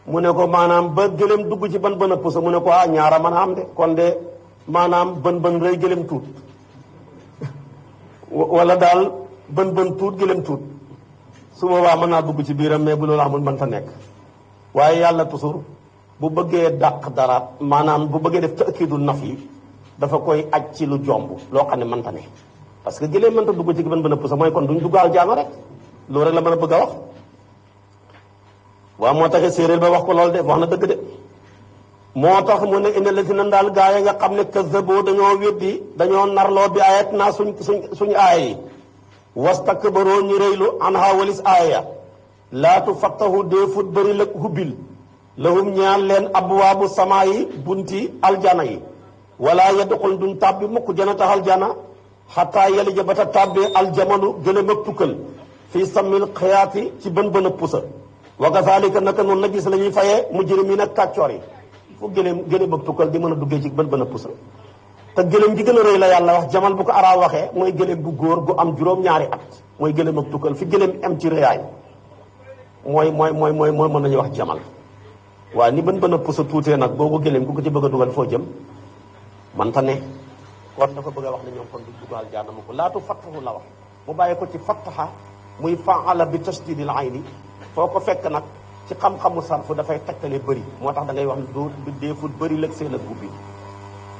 mu ne ko maanaam ba gëléem dugg ci bën bën a pusa mu ne ko ñaara mën a am de kon de maanaam bën bën rëy gëléem tuut wala daal bën bën tuut gëléem tuut su boobaa mën naa dugg ci biiram mais bu loolu amul mënta nekk waaye yàlla toujours bu bëggee dàq dara maanaam bu bëggee def ta'kiidul naf yi dafa koy aj ci lu jomb loo xam ne mënta ne parce que gëléem mënta dugg ci bën bën a pusa mooy kon duñ dugg aljaana rek loolu rek la mën a bëgg a wax waaw moo taxee séeréer ba wax ko loolu de wax na dëgg de moo tax mu ne inna lazina daal gaa yi nga xam ne kazzaboo dañoo weddi dañoo narloo bi ayat naa suñ aaya yi wastakbaroo ñu rëylu anha walis aaya laa tufattahu déefut bëri la hubbil lahum ñaan leen abwaabu samaa yi bunti aljana yi wala yadxul duñ tàbbi mukk janata aljana xataa yalija bata tàbbi aljamalu gëlëm ak tukkal fii sammil xiyaati ci bën bën a pusa wa kazalika naka noonu na gis la ñuy fayee mujrimiin ak kàccoor yi fu gëlëm ak tukkal di mën a duggee ci bën bën a pusa te gëlëm gi gën a rëy la yàlla wax jamal bu ko araaw waxee mooy gëlëm bu góor gu am juróom-ñaari at mooy gëlëm ak tukkal fi gëlëm am ci rëyaay mooy mën nañu wax jamal waaye ni bën bën a pusa tuutee nag boo ko gëlëm ku ko ci bëgg a dugal foo jëm manta ne kon dafa bëgg a wax ne ñoom kon du dugal jaanama ko laatu fattahu la wax mu bàyyi ko ci fattaha muy faala bi tasdidil ayni foo ko fekk nag ci xam-xamu sarfu dafay tegtale bëri moo tax da ngay wax ne du deeful bëri lëg seen ak hubbi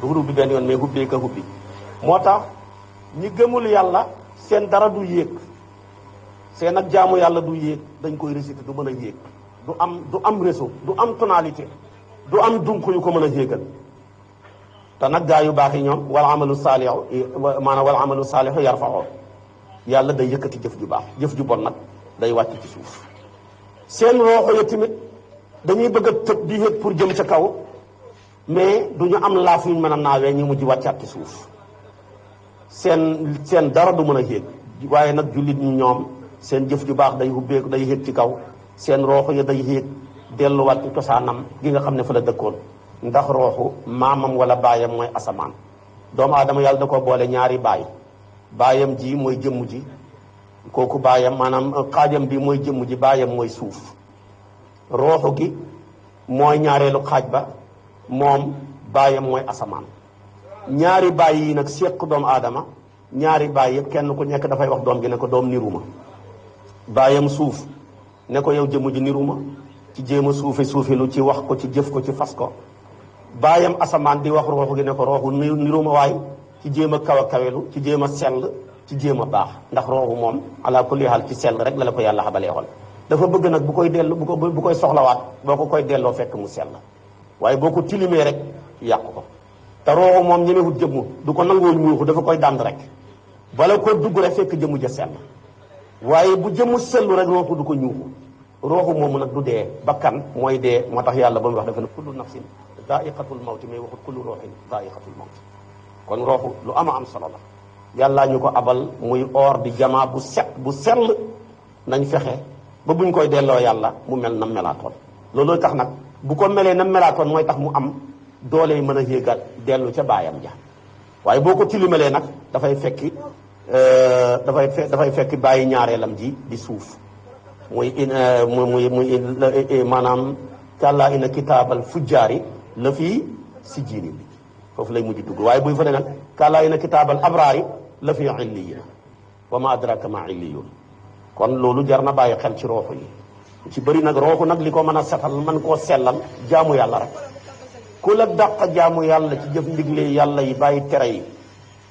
du hubbi benn yoon mais hubbee ka hubbi moo tax ñi gëmul yàlla seen dara du yéeg seen ak jaamu yàlla du yéeg dañ koy réciter du mën a yéeg du am réseau du am tonalité du am dunq yu ko mën a yéegal te nag gaa yu baax yi ñoom wal amalu saalihu maanaam wal amalu saalihu yarfa'u yàlla day yëkkati jëf ju baax jëf ju bon nag day wàcc ci suuf seen rooxo ya tamit dañuy bëgg a tëb di yëg pour jëm ca kaw mais du ñu am laaf yuñ mën a naawee ñu mujj wàccaat ci suuf seen dara du mën a yéeg. waaye nag jullit ñi ñoom seen jëf ju baax day hubbeeku day yéeg ci kaw seen rooxu ya day yéeg delluwaat ci cosaanam gi nga xam ne fa la dëkkoon ndax rooxu maamam wala baayam mooy asamaan. doomu aadama yàlla da ko boole ñaari baayam ji mooy jëmm ji kooku baayam maanaam xaajam bi mooy jëmm ji baayam mooy suuf rooxu gi mooy ñaareelu xaaj ba moom baayam mooy asamaan. ñaari baay yi nag séq doomu aadama ñaari baay yëpp kenn ku nekk dafay wax doom gi ne ko doom niruma baayam suuf ne ko yow jëmm ji niruma ci jéem a suufi lu ci wax ko ci jëf ko ci fas ko baayam asamaan di wax rooxu gi ne ko rooxu niruma waay ci jéem a kaw a kawelu ci jéem a sell ci jéem a baax ndax rooxu moom ala kulli haal ci sell rek la ko yàlla xabalee xool dafa bëgg nag bu koy dellu bu koy soxlawaat boo ko koy delloo fekk mu sell waaye boo ko tilimee rek yàq ko te rooxu moom ñemewut jëmm du ko nangoo ñuuxu dafa koy dànd rek bala ko dugg rek fekk jëmmu ja sell waaye bu jëmmu sellu rek rooxu du ko ñuuxu rooxu moomu nag du dee bakkan mooy dee moo tax yàlla ba muy wax dafa ne kullu nafsin daa'iqatul mawti mais waxut kullu rooxin daa'iqatul mawti kon rooxu lu am solo la yàllaa ñu ko abal muy or di jamaa bu set bu sell nañ fexe ba buñ koy delloo yàlla mu mel na melaatoon looloo tax nag bu ko melee na melaatoon mooy tax mu am doole yi mën a yéegal dellu ca baayam ja waaye boo ko tilimalee nag dafay fekki bàyyi ñaareelam ji di suuf muy maanaam kàllaa ina kitaabal fujjaari la fii si jiini bi foofu lay mujj dugg waaye buy fa ne nag kàllaa ina kitaabal abraari la fii illiyin wa ma adraka ma illiyun kon loolu jar na bàyyi xel ci rooxu yi ci bëri nag rooxu nag li ko mën a setal mën koo sellal jaamu yàlla rek ku la dàq jaamu yàlla ci jëf ndigle yàlla yi bàyyi tere yi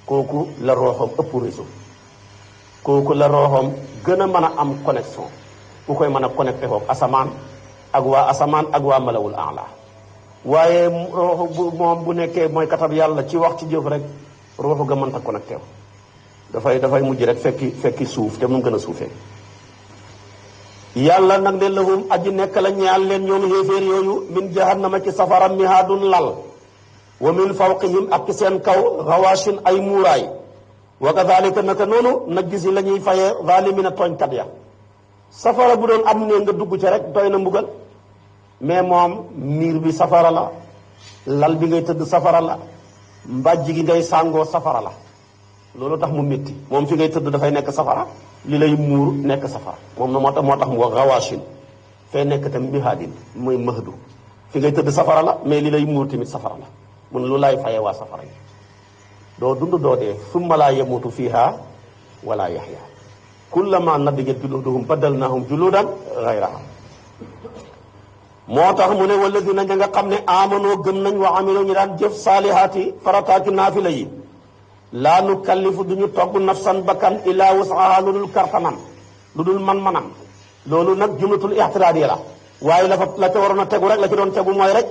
kooku la rooxam ëpp réseau kooku la rooxam gën a mën a am connexion bu koy mën a connecté foofu asamaan ak waa malawul aala waaye rooxu moom bu nekkee mooy katab yàlla ci wax ci jëf rek rooxu ga mënta connecté dafay mujj rek fekki suuf te mu gën a suufee yàlla nag ne lahum aji nekk la ñaal leen ñoom xéeféer yooyu min jahannama ci safara mihaadun lal wa min fawqihim ak ci seen kaw xawaashin ay muuraay wa kadalika naka noonu najzi la ñuy fayee zalimina tooñkat ya safara bu doon am ne nga dugg ca rek doy na mbugal mais moom miir bi safara la lal bi ngay tëdd safara la mbàjj gi ngay sàngoo safara la loolu tax mu métti moom fi ngay tëdd dafay nekk safara li lay muur nekk safara moom na moo tax mu wax xawaashin fee nekk tam mihaadin mooy mahdu fi ngay tëdd safara la mais li lay muur tamit safara la mun lu laay fayee waa safara yi doo dund doo dee summa laa yamutu fiha wala yaxya kullama nadijat juluduhum badalnahum juludan gayraha moo tax mu ne walladina ña nga xam ne amanoo gëm nañ wa amiloo ñu daan jëf saalihaati farataaki naafila yi laa nu kallifu duñu togg nafsan bakkan illaa wusaha lu dul kartanam lu dul man-manam loolu nag jumlatul ixtiraad yi la waaye la ca waroon a tegu rek la ci doon tegu mooy rek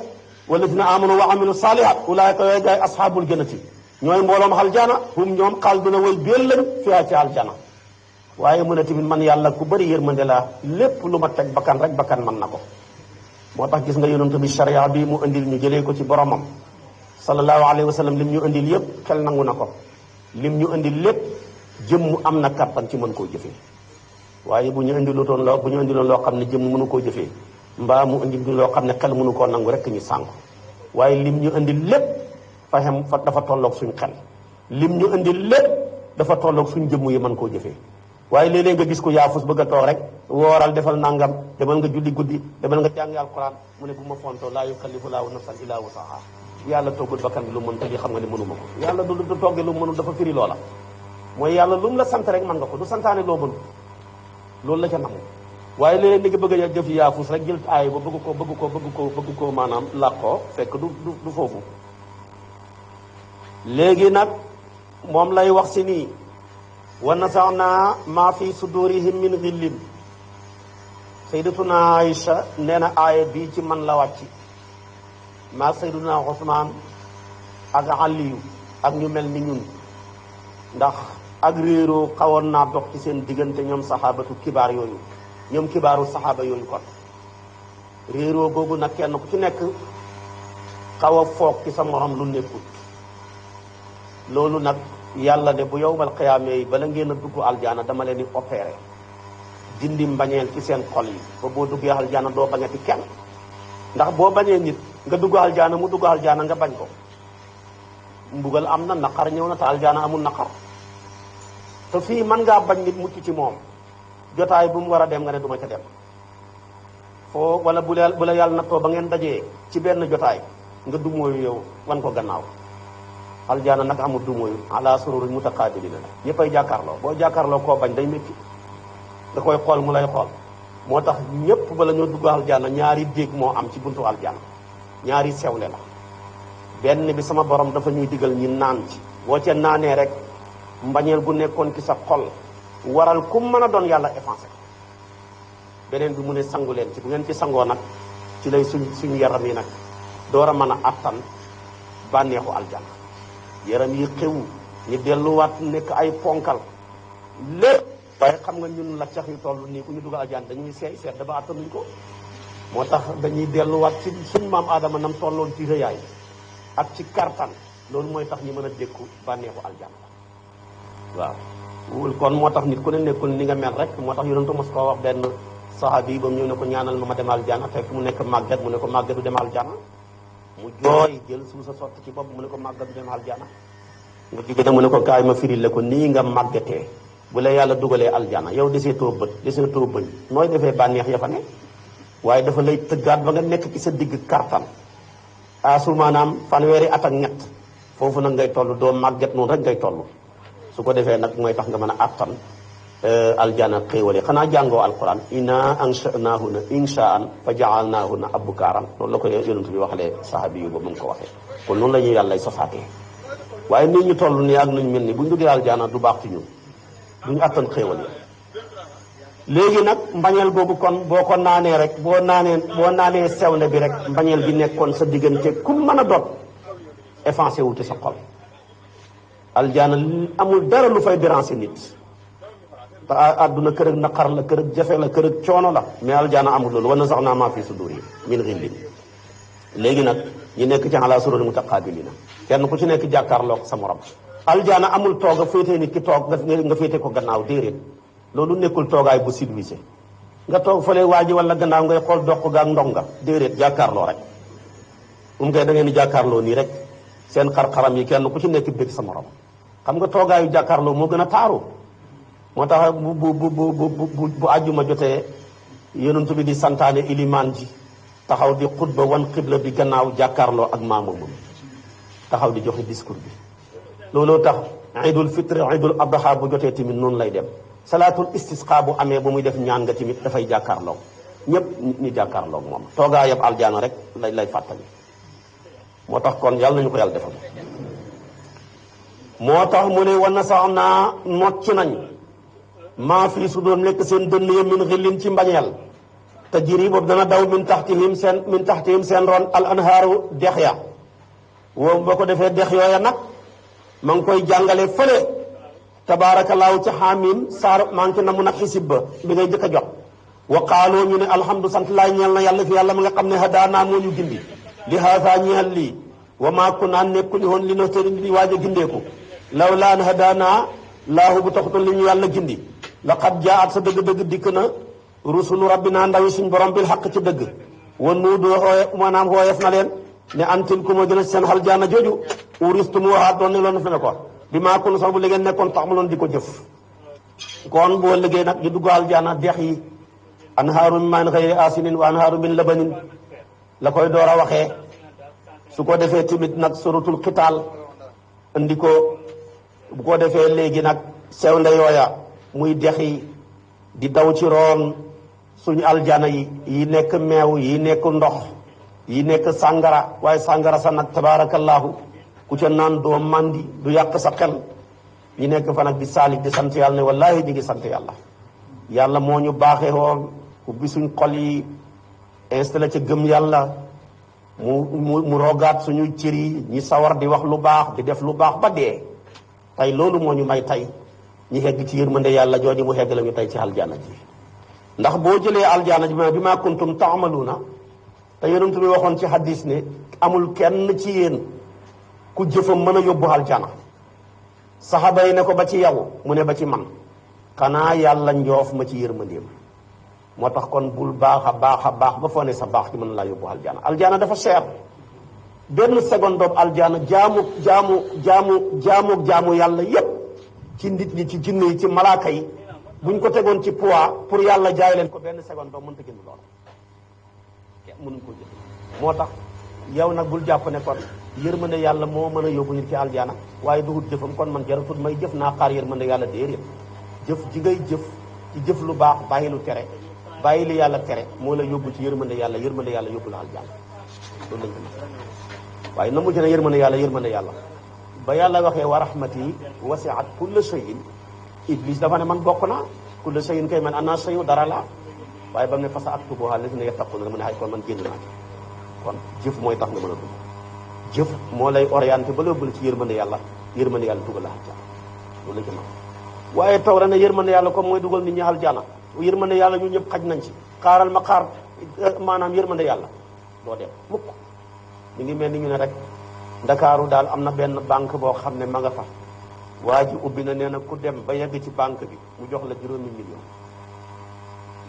walladina amanu wa amilu saalihaat ulaayka yooyu gaay asxaabul jannati ñooy mbooloom aljana hum ñoom xaaliduna way béel lañ fiha ci aljana waaye mu ne tamit man yàlla ku bëri yërmande la lépp lu ma teg bakkan rek bakkan mën na ko moo tax gis nga yonent bi sharia bi mu indil ñu jëlee ko ci boromam sallallahu alayhi wa sallam lim ñu indil yëpp xel nangu na ko lim ñu indil lépp jëmm am na kattan ci mën koo jëfee waaye bu ñu indiloon loo xam ne jëmm mënu koo jëfee mbaa mu indi loo xam ne xel mënu koo nangu rek ñu sànku waaye lim ñu indil lépp dafa tolloog suñ xel lim ñu indil lépp dafa tolloog suñ jëmm yi mën koo jëfee waaye léeg-léeg nga gis ko yaafus bëgg a toog rek wooral defal nangam demal nga julli guddi demal nga jàngi alquran mu ne bu ma fontoo laa yukallifu laahu nafsan illaa wusaha yàlla toggul bakkan bi lu mën te di xam nga ne mënuma ko yàlla du togge lu mënul dafa firi loola mooy yàlla lu mu la sant rek mën nga ko du santaane loo mënul loolu la ca nangu waaye léeg-léeg ni nga bëgg a jëf yaafus rek jël aay ba bëgg ko maanaam làqoo fekk du foofu léegi nag moom lay wax si nii wa nasaxnaa maa fi sudurihim min xillin sayyidatuna Aïcha nee na aaya bii ci man la wàcc maa sayyiduna Usmaan ak Aliyu ak ñu mel ni ñun ndax ak réeroo xawoon naa dox ci seen diggante ñoom saxaabatu kibaar yooyu ñoom kibaaru saxaaba yooyu kon réeroo googu nag kenn ku ci nekk xaw a foog ci sa morom lu nekkut loolu nag yàlla de bu yowmal xiyaamee yi bala ngeen a dugg aljaana dama leen di opéré dindi mbañeel ci seen xol yi ba boo duggee aljaana doo bañati kenn. ndax boo bañee nit nga dugg aljaana mu dugg aljaana nga bañ ko mbugal am na naqar ñëw na te aljaana amul naqar te fii mën ngaa bañ nit mucc ci moom jotaay bu mu war a dem nga ne du ma ca dem foo wala bu la yàlla nattoo ba ngeen dajee ci benn jotaay nga dumóoyu yow wan ko gannaaw. aljaana nag amul dumóoyu ala sururin mutaqaabilina la ñëppay jàkkaarloo boo jàkkaarloo koo bañ day métti nga koy xool mu lay xool. moo tax ñëpp bala ñoo dugg aljaana ñaari déeg moo am ci buntu aljaana ñaari sewle la benn bi sama borom dafa ñuy digal ñi naan ci boo ca naanee rek mbañeel gu nekkoon ci sa xol waral ku mën a doon yàlla effacé beneen bi mu ne sangu leen ci bu ngeen ci sangoo nag ci lay suñu yaram yi nag door a mën a attan bànneexu aljaana yaram yi xew ñu delluwaat nekk ay ponkal lépp waaye xam nga ñun la cax yu toll nii ku ñu dugal aljana dañuy seey seet ba attanuñ ko moo tax dañuy delluwaat ci suñ maam aadama nam tolloon ci rëyaay ak ci kartan loolu mooy tax ñu mën a dékku bànneexu aljana waaw kon moo tax nit ku ne nekkul ni nga mel rek moo tax yonentu mos koo wax benn sahabi ba mu ñëw ne ko ñaanal ma dem aljana fekk mu nekk màggat mu ne ko màggat du dem aljana mu jooy jël suuf sa sotti ci bopp mu ne ko màggat du dem aljana nga jóge na mu ne ko kaay ma firil la ko nii nga màggatee bu la yàlla dugalee aljana yow desee too bët desee too bëñ nooy defee bànneex ya fa ne waaye dafa lay tëggaat ba nga nekk ci sa digg kartan asu maanaam fanweeri at ak ñett foofu nag ngay toll doo màgget noonu rek ngay toll su ko defee nag mooy tax nga mën a attan aljana xéewale xanaa jàngoo alquran inna ansha'nahunna insha'an fa ja'alnahunna abkaaran loolu la ko yonent bi waxalee sahabi yu ba mu ngi ko waxee kon noonu la ñuy yàlla sosaatee waaye nit ñu toll nii ak nañ mel ni buñ duggee aljana du baax ci ñun duñu attan xéewal yi léegi nag mbañeel googu kon boo ko naanee rek boo naanee sewnde bi rek mbañeel bi nekkoon sa diggante ku mën a doon effacé wuti sa xol aljaana amul dara lu fay déranger nit te àdduna kër ak naqar la kër ak jafe la kër ak coono la mais aljaana amul loolu wa nazaa'naa maa fii suduurihim min ghillin léegi nag ñu nekk ci alaa sururin mutaqaabiliina kenn ku ci nekk jàkkaarloog sa morom aljaana amul toog a féetee nit ki toog nga féete ko gannaaw déedéet loolu nekkul toogaay bu civilisé nga toog fële waa ji wala gannaaw ngay xool doq ga ak ndonga déedéet jàkkaarloo rek ngay da ngeen di jàkkaarloo nii rek seen xar-xaram yi kenn ku ci nekk bëgg sa morom xam nga toogaayu jàkkaarloo moo gën a taaru moo tax bu àjjuma jotee yonent bi di santaane ilimaan ji taxaw di xutba wan xibla bi gannaaw jàkkaarloo ak maamumam taxaw di joxe discours bi looloo tax idul fitri idul adha bu jotee tamit noonu lay dem salaatul istisqa bu amee bu muy def ñaan nga tamit dafay jàkkaarloog ñëpp ñu jàkkaarloog moom toogaa yëpp aljaana rek lay fàttali moo tax kon yàlla nañu ko yàlla defal moo tax mu ne wan na sax naa nocc nañ maa fii su doon nekk seen dënn ya min xillin ci mbañeel te jiri boobu dana daw min taxtihim seen ron al anhaaru dex ya woo boo ko defee dex yooya nag ma ngi koy jàngale fële tabaarakallaahu ci xaamim saar maa ngi ci namu nag xisib ba bi ngay jëkk a jot wa qaaloo ñu ne alhamdu sant laay ñeel na yàlla fi yàlla ma nga xam ne hadaanaa moo ñu gindi li haasa ñeel lii wa maa kunnaa nekkuñu woon li nahtadi di waaj a gindeeku law laan hadaanaa laahu bu taxutoon li ñu yàlla gindi laqad jaat sa dëgg-dëgg dikk na rusulu rabbina ndawi suñ borom bil xaq ci dëgg wa nuudu maanaam xooyef na leen ne antil ku ma gën a seen xal jaana jooju uristum waxaat doon ne loolu fi ne ko bi maa kun sax bu liggéey nekkoon tax mu loon di ko jëf kon boo liggéey nag ñu dugg aljaana dex yi anhaaru min maan xayri asinin wa anhaaru min labanin la koy door a waxee su ko defee tamit nag suratul xitaal andi ko bu ko defee léegi nag sewnde yooya muy dex yi di daw ci roon suñu aljaana yi nekk meew yi nekk ndox yi nekk sàngara waaye sàngara sa nag tabaarakallaahu ku ca naan doo mandi du yàq sa xel yi nekk fa nag di saalik di sant yàlla ne wallaahi ñu ngi sant yàlla yàlla moo ñu baaxee woon ubbi suñ xol yi installé ca gëm yàlla mu rogaat suñu cër yi ñi sawar di wax lu baax di def lu baax ba dee tey loolu moo ñu may tey ñi xegg ci yërmande yàlla jooju mu xegg la ñu tey ci aljaana ji ndax boo jëlee aljaana ji bi ma kuntum taamaluuna te yonent bi waxoon ci hadis ne amul kenn ci yéen ku jëfam mën a yóbbu aljaana saxaaba yi ne ko ba ci yow mu ne ba ci man xanaa yàlla njoof ma ci yërmandeem moo tax kon bul baax a baax ba foo ne sa baax ci mën laa yóbbu aljana aljana dafa cher benn seconde doomu aljana jaamu yàlla yépp ci nit ñi ci jinne yi ci malaaka yi buñ ko tegoon ci poids pour yàlla jaay leen ko benn seconde doo mënta jënd lool mënuñ ko jënd moo tax yow nag bul jàpp ne kon yërmande yàlla moo mën a yóbbu nit ci aljana waaye duhut jëfam kon man jaratul may jëf naa xaar yërmande yàlla déedéet jëf ji ngay jëf ci jëf lu baax bàyyi lu tere bàyyi li yàlla tere moo la yóbbu ci yërmande yàlla yóbbu la aljana loolu lañ ko waaye na mujj na yërmande yàlla ba yàlla waxee wa rahmati wasi'at kulla shay'in iblis dafa ne man bokk naa kulla shay'in kay man ana shay'u dara la waaye ba mu ne fa sa aktubuha lazina yattaquna mu ne ay kon man génn naa kon jëf mooy tax nga mën a dugg jëf moo lay orienté ba la ci yërmande yàlla dugal la aljana loolu la jëma waaye taw la ne yërmande yàlla comme mooy dugal nit ñi aljana yërmande yàlla ñu ñëpp xaj nañ ci xaaral ma xaar maanaam yërmande yàlla doo dem mukk ñu ngi mel ni ñu ne rek ndakaaru daal am na benn banque boo xam ne ma nga fa waa ji ubbi na nee na ku dem ba yegg ci banque bi mu jox la 5 million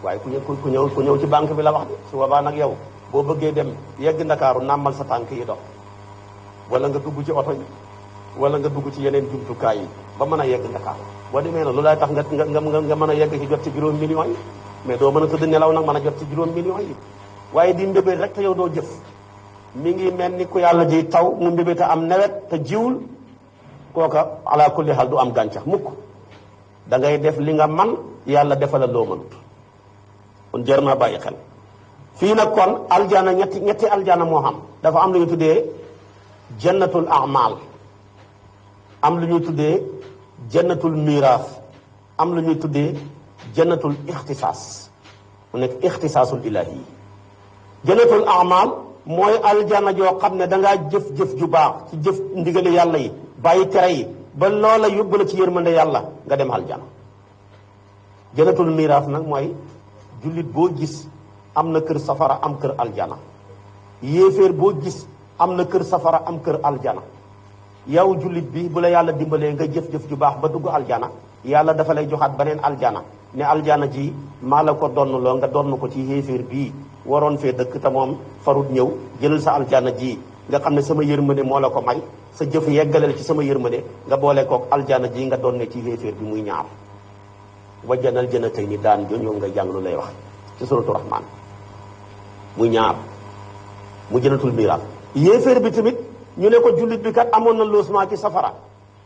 waaye ku ñëw ci banque bi la wax de su boobaa nag yow boo bëggee dem yegg ndakaaru nàmmal sa tànk yi dox wala nga dugg ci oto yi wala nga dugg ci yeneen jumtukaay yi ba mën a yegg ndakaaru boo demee nag lu lay tax nga mën a yegg ci jot ci 5 millions yi mais doo mën a tëdd nelaw nag mën a jot ci 5 millions yi waaye di mbébét rek te yow doo jëf mi ngi mel ni ku yàlla ji taw mu mbébét a am nawet te jiwul kooka ala kulli xaal du am gàncax mukk da ngay def li nga man yàlla defala loo mënut kon jar naa bàyyi xel fii nag kon aljana ñetti aljana moo xam dafa am lu ñu tuddee jannatul amal am lu ñuy tuddee jannatul miraas am lu ñuy tuddee jannatul ixtisaas mu nekk ixtisaasul ilahi jannatul amal mooy aljana joo xam ne dangaa jëf-jëf ju baax ci jëf ndigali yàlla yi bàyyi tere yi ba loola yóbbu la ci yërmande yàlla nga dem aljana jannatul miraas nag mooy jullit boo gis am na kër safara am kër aljana yéeféer boo gis am na kër safara am kër aljana yow jullit bi bu la yàlla dimbalee nga jëf-jëf ju baax ba dugg aljana yàlla dafa lay joxaat beneen aljana ne aljana ji maa la ko donn loo nga donn ko ci yéeféer bii waroon fee dëkk te moom farut ñëw jëlal sa aljana ji nga xam ne sama yërmande moo la ko may sa jëf yeggaleel ci sama yërmande nga boole kook aljana ji nga donne ci yéeféer bi muy ñaar wajjanal jënatay ni daan jo ñoom nga jàng lu lay wax ci suratu rahman muy ñaar mu jënatul miraas yéeféer bi tamit ñu ne ko jullit bi kat amoon na logement ci safara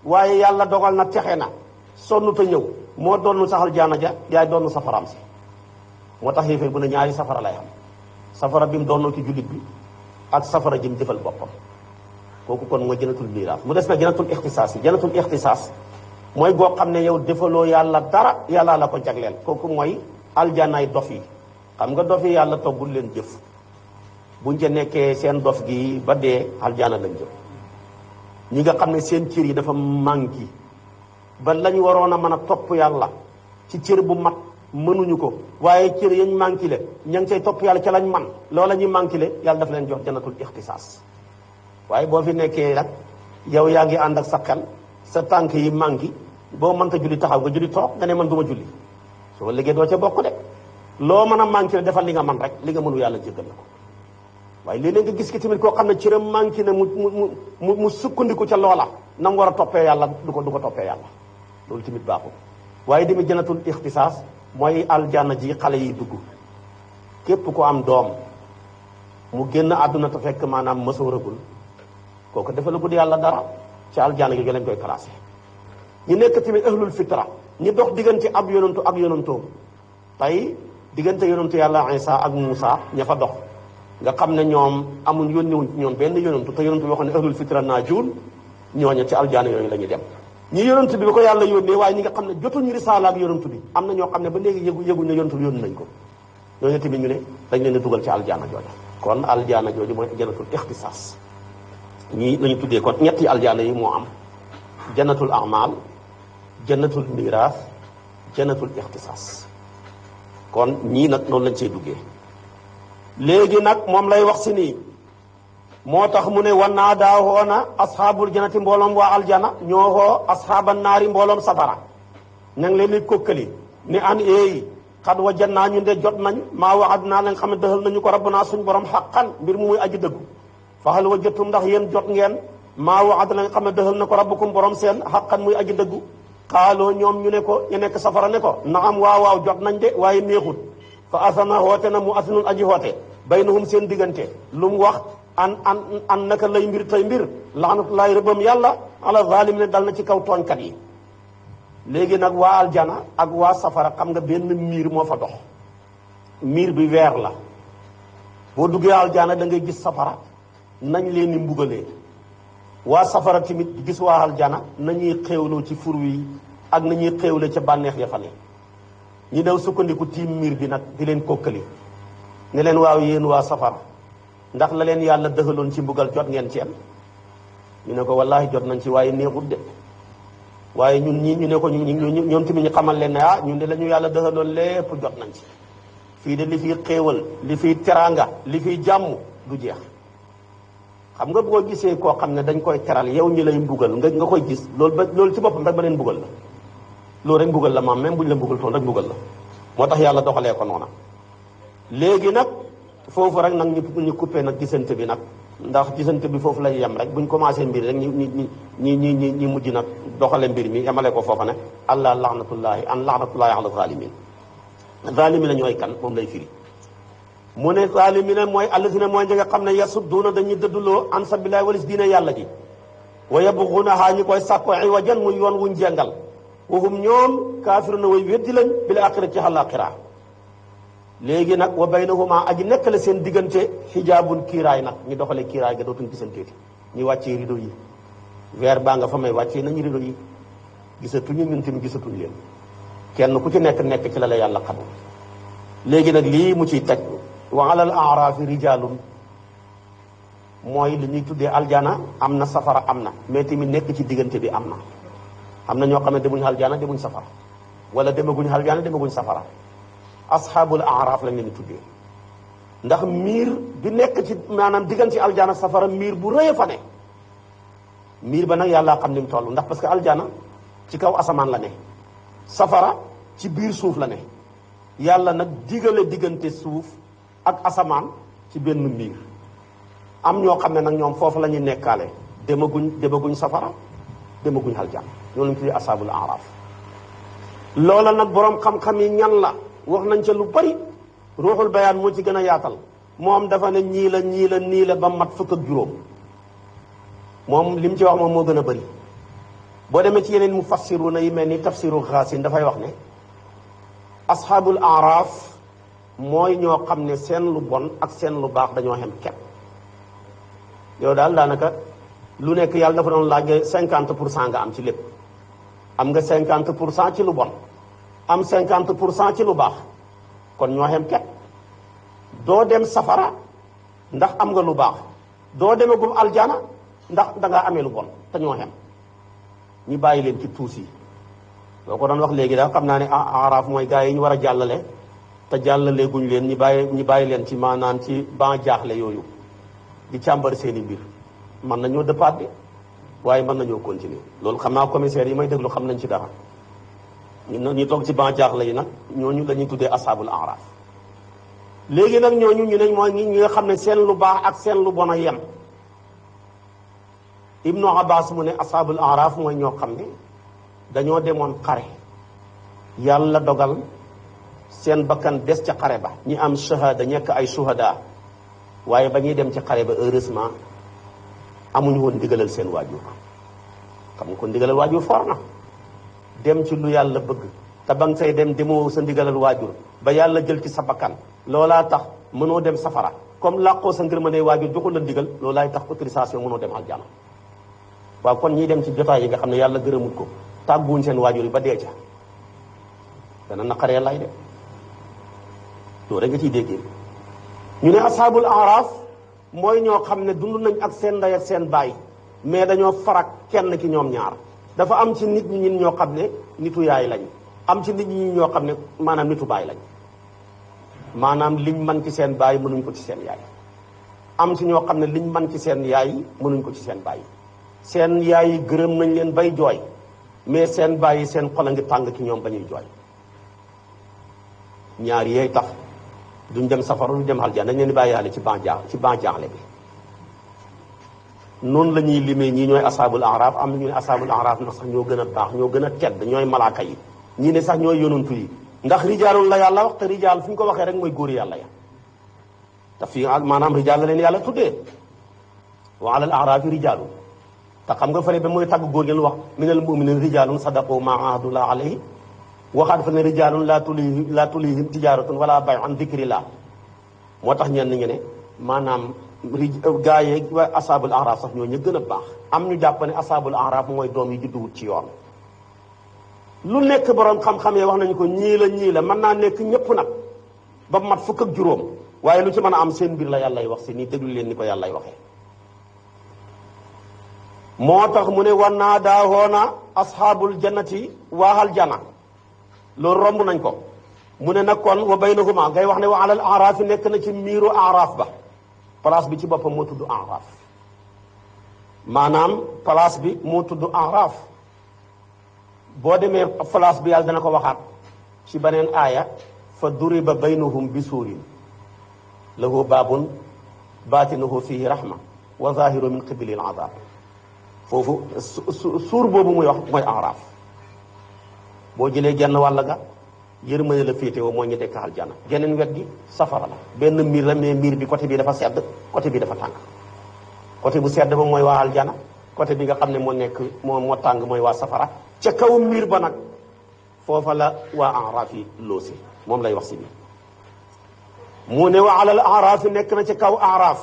waaye yàlla dogal na texe na sonn te ñëw moo doon saxal jaana ja yaay doon safaraam si moo tax yéeféer bu ne ñaari safara lay am safara bi mu doonoo ci jullit bi ak safara ji mu jëfal boppam kooku kon mooy jënatul miraas mu des na jënatul ixtisaas yi jënatul ixtisaas mooy goo xam ne yow defaloo yàlla dara yàlla la ko jagleel kooku mooy aljanaay dof yi xam nga dof yi yàlla toggul leen jëf buñ ca nekkee seen dof gi ba dee aljana lañ jëm ñi nga xam ne seen cër yi dafa manqué ba lañ waroon a mën a topp yàlla ci cër bu mat mënuñu ko waaye cër yañ manqué le ña ngi cay topp yàlla ca lañ man loola ñuy manqué le yàlla dafa leen jox jannatul ixtisaas waaye boo fi nekkee nag yow yaa ngi ànd ak sa xel sa tànk yi manqué boo mënta julli taxaw nga julli toog nga ne man du ma julli soo liggéey doo ca bokk de loo mën a manqué le defal li nga man rek li nga mënu yàlla jéggal na ko waaye léeg-léeg nga gis ki tamit koo xam ne cëram manqué na mu sukkandiku ca loola na mu war a toppee yàlla du ko toppee yàlla loolu tamit baaxul waaye tamit jënatul ixtisaas mooy aljana ji xale yi dugg képp ku am doom mu génn àdduna te fekk maanaam mësooragul kooku defalagul yàlla dara ci aljana gi lañ koy classé ñu nekk tamit ahlul fitra ñi dox diggante ab yonantu ak yonantoom tey diggante yonantu yàlla Isa ak Muusa ña fa dox nga xam ne ñoom amuñ yónniwuñ ci ñoom benn yonantu te yonantu boo xam ne ahlul fitra naajuun ñooña ci aljana yooyu la ñuy dem ñi yonantu bi ba ko yàlla yónnee waaye ñi nga xam ne jotuñu risaala ak yonantu bi am na ñoo xam ne ba léegi yëguñ ne yonantu bi yónni nañ ko ñooñu tamit ñu ne dañ leen di dugal ci aljana jooja kon aljana jooju mooy jannatul ixtisaas ñii lañu tuddee kon ñetti aljana yi moo am jannatul amal jannatul miraas jannatul ixtisaas kon ñii nag noonu lañ cey duggee léegi nag moom lay wax si nii moo tax mu ne wan naa daa hoona asxaabul janati mbooloom waa aljana ñoo hoo asxaaban naari mbooloom safara ña ngi leen di kokkali ni an eeyi xad wajan naa ñu de jot nañ maa waxad naa la nga xam ne dëxal nañu ko rabbunaa suñ borom xaqan mbir mu muy aji dëggu fa hal wajadtum ndax yéen jot ngeen maa waxad la nga xam ne dëxal na ko rabbukum borom seen xaqan muy aji dëggu xaaloo ñoom ñu ne ko ñu nekk safara ne ko naam waaw jot nañ de waaye neexut fa asana hoote na mu asinun aji hoote baynahum seen diggante lu mu wax an naka lay mbir tey mbir laanatullaahi rëbbam yàlla ala zalim ne dal na ci kaw tooñkat yi léegi nag waa aljana ak waa safara xam nga benn miir moo fa dox miir bi weer la boo duggee aljana da ngay gis safara nañ leen ni mbugalee waa safara tamit gis waa aljana nañuy xéewloo ci fur wi ak nañuy xéewle ca bànneex ya fa ne ñi daw sukkandiku tiim miir bi nag di leen kokkali ne leen waaw yéen waa safara ndax la leen yàlla dëxaloon ci mbugal jot ngeen ci am ñu ne ko wallaahi jot nañ ci waaye neexut de waaye ñun ñii ñu ne ko ñoom tamit ñu xamal leen ne ñun de la ñu yàlla dëxaloon lépp jot nañ ci fii de li fiy xéewal li fiy teraanga li fiy jàmm du jeex xam nga boo gisee koo xam ne dañ koy teral yow ñi lay mbugal nga koy gis loolu ci boppam rek ba leen mbugal la loolu rek mbugal la maam même buñ la mbugal toon rek mbugal la moo tax yàlla doxalee ko noona léegi nag foofu rek nag ñu coupé nag gisante bi nag ndax gisante bi foofu lay yem rek buñ commencé mbir rek ñi mujj nag doxale mbir mi yemale ko foofa ne allah laanatullahi ala zalimin zalimi la ñooy kan moom lay firi mu ne zaalimina mooy allazina mooy ñi nga xam ne yasudduuna dañuy dëdduloo an sabilillahi walis diine yàlla ji wa yabghuunahaa ñi koy sàkko iwajan muy yoon wuñ jengal wa hum ñoom kaafiruna way weddi lañ bil aaxirati ci àllaaxira léegi nag wa baynahuma aji nekk la seen diggante xijaabun kiiraay nag ñu doxale kiiraay ga dootuñ gisanteeti ñu wàccee rido yi weer baa nga fa may wàccee nañu rido yi gisatuñu ñun tamit gisatuñ leen kenn ku ci nekk ci la la yàlla xam léegi nag lii mu ciy teg wa alal aaraafi rijaalun mooy li ñuy tuddee aljana am na safara am na mais tamit nekk ci diggante bi am na ñoo xam ne demuñ aljana demuñ safara wala demaguñ aljana demaguñ safara asxaabul aaraaf lañ leen di tuddee ndax miir bi nekk ci maanaam diggante ci aljana safara miir bu rëy a fa ne miir ba nag yàlla xam ni mu toll ndax parce que aljana ci kaw asamaan la ne safara ci biir suuf la ne yàlla nag digale diggante suuf ak asamaan ci benn miir am ñoo xam ne nag ñoom foofu la ñuy nekkaale demaguñ safara demaguñ aljana ñoo lañ tuddee asxaabul aaraaf loola nag boroom xam-xam yi ñan la wax nañ ca lu bari ruuxul bayaan moo ci gën a yaatal moom dafa ne nii la ba mat fukk ak juróom moom li mu ci wax moom moo gën a bari boo demee ci yeneen mufassiruna yi mel ni tafsiru xaasin dafay wax ne asxaabul aaraaf mooy ñoo xam ne seen lu bon ak seen lu baax dañoo xem kepp yow daal daanaka lu nekk yàlla dafa doon laaj nga 50% nga am ci lépp am nga 50% ci lu bon am 50% ci lu baax kon ñoo xem kepp doo dem safara ndax am nga lu baax doo demagum aljana ndax dangaa amee lu bon te ñoo xem ñi bàyyi leen ci tuus yi loo ko doon wax léegi daal xam naa ne araaf mooy gars yi ñu war a jàllale te jàllale guñ leen ñi bàyyi leen ci maanaam ci ban jaaxle yooyu di càmbar seeni mbir mën nañoo dëppaat bi waaye mën nañoo continuer loolu xam naa commissaire yi may déglu xam nañ ci dara ñu toog ci ban jaaxle yi nag ñooñu la ñuy tuddee ashabul araaf léegi nag ñooñu ñu ne mooy ñi nga xam ne seen lu baax ak seen lu bon a yem ibnu abbas mu ne ashabul araaf mooy ñoo xam ne dañoo demoon xare yàlla dogal seen bakkan des ca xare ba ñi am shahada ñekk ay shuhada waaye ba ñuy dem ci xare ba heureusement amuñu woon ndigalal seen waajur xam nga ko ndigalal waajur for na dem ci lu yàlla bëgg te ba nga say dem demoo sa ndigalal waajur ba yàlla jël ci sa bakkan loolaa tax mënoo dem safara comme làqoo sa ngërmande waajur joxul la ndigal loolaay tax autorisation mënoo dem aljana waaw kon ñiy dem ci jotaay yi nga xam ne yàlla gërëmut ko tàgguwuñ seen waajur yi ba dee ca dana naqaree lay de loolu rek nga ciy déggee ñu ne ashabul araaf mooy ñoo xam ne dund nañ ak seen ndey ak seen baay mais dañoo farak kenn ki ñoom ñaar dafa am ci nit ñi ñoo xam ne nitu yaay lañ am ci nit ñi ñoo xam ne maanaam nitu baay lañ maanaam liñ mën ci seen baay mënuñ ko ci seen yaay am si ñoo xam ne liñ man ci seen yaay yi mënuñ ko ci seen baay yi seen yaay yi gërëm nañ leen bay jooy mais seen baay yi seen xol a ngi tàng ci ñoom ba ñuy jooy ñaar yeey tax duñ dem safara duñ dem aljana dañ leen di bàyyi yàlla ci ban jaaxle bi noonu la ñuy limee ñii ñooy asaabul araf am na ñu ne asaabul araf ndax sax ñoo gën a baax ñoo gën a tedd ñooy malaaka yi ñii ne sax ñooy yonantu yi ndax rijaalun la yàlla wax te rijaal fu ñu ko waxee rek mooy góori yàlla ya te fii maanaam rijaal la leen yàlla tuddee wa alal arafi rijaalun te xam nga fële ba mooy tàgg góor ngeen wax minal mu'minin rijaalun sadaqu ma ahadullah alayhi waxaat fa ne rijaalun laa tulihim tijaaratun wala bay an dikrillah moo tax ñenn ñi ne maanaam gaa yeeg waa asaabul araf sax ñoo ñu gën a baax am ñu jàpp ne asaabul araf mooy doom yi judduwut ci yoon lu nekk borom xam-xam yi wax nañu ko ñii la mën naa nekk ñëpp nag ba mat fukk ak juróom waaye lu ci mën a am seen mbir la yàllay wax si nii déglu leen ni ko yàllay waxee moo tax mu ne war naa daawoona ashaabul jannati waaxal jana loolu romb nañ ko mu ne nag kon wa baynahuma ngay wax ne wa alal araf yi nekk na ci miiru araf ba place bi ci boppam moo tudd araf maanaam place bi moo tudd araf boo demee place bi yàlla dana ko waxaat ci beneen aaya fa duriba baynahum bi suurin lahu baabun baatinuhu fihi rahma wa zahiru min qibli al azab foofu suur boobu muy wax mooy araf boo jëlee genn wàll ga yërmande la féetewoo moo ñu dekk aljana geneen wet gi safara la benn miir la mais miir bi côté bi dafa sedd côté bi dafa tàng côté bu sedd ba mooy waa aljana côté bi nga xam ne moo nekk moo tàng mooy waa safara ca kaw miir ba nag foofa la waa araf yi loosi moom lay wax si bi mu ne wa alal araf yi nekk na ca kaw araf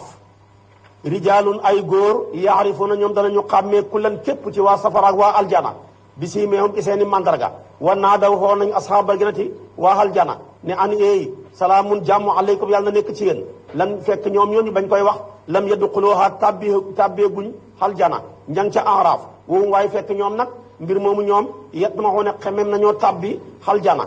rijaalun ay góor yaarifuna ñoom danañu xàmmee kullan képp ci waa safara ak waa aljana bi si meehum ci seen i mandarga war naa daw xool nañu asxaabal jannati waa aljana ne an eey salaamun jàmm aleykum yàlla na nekk ci yéen lan fekk ñoom ñooñu bañ koy wax lam yadxuluha tàbbee guñ aljana njang ca araf woowu waaye fekk ñoom nag mbir moomu ñoom yatmaxuuna xemem nañoo tàbbi aljana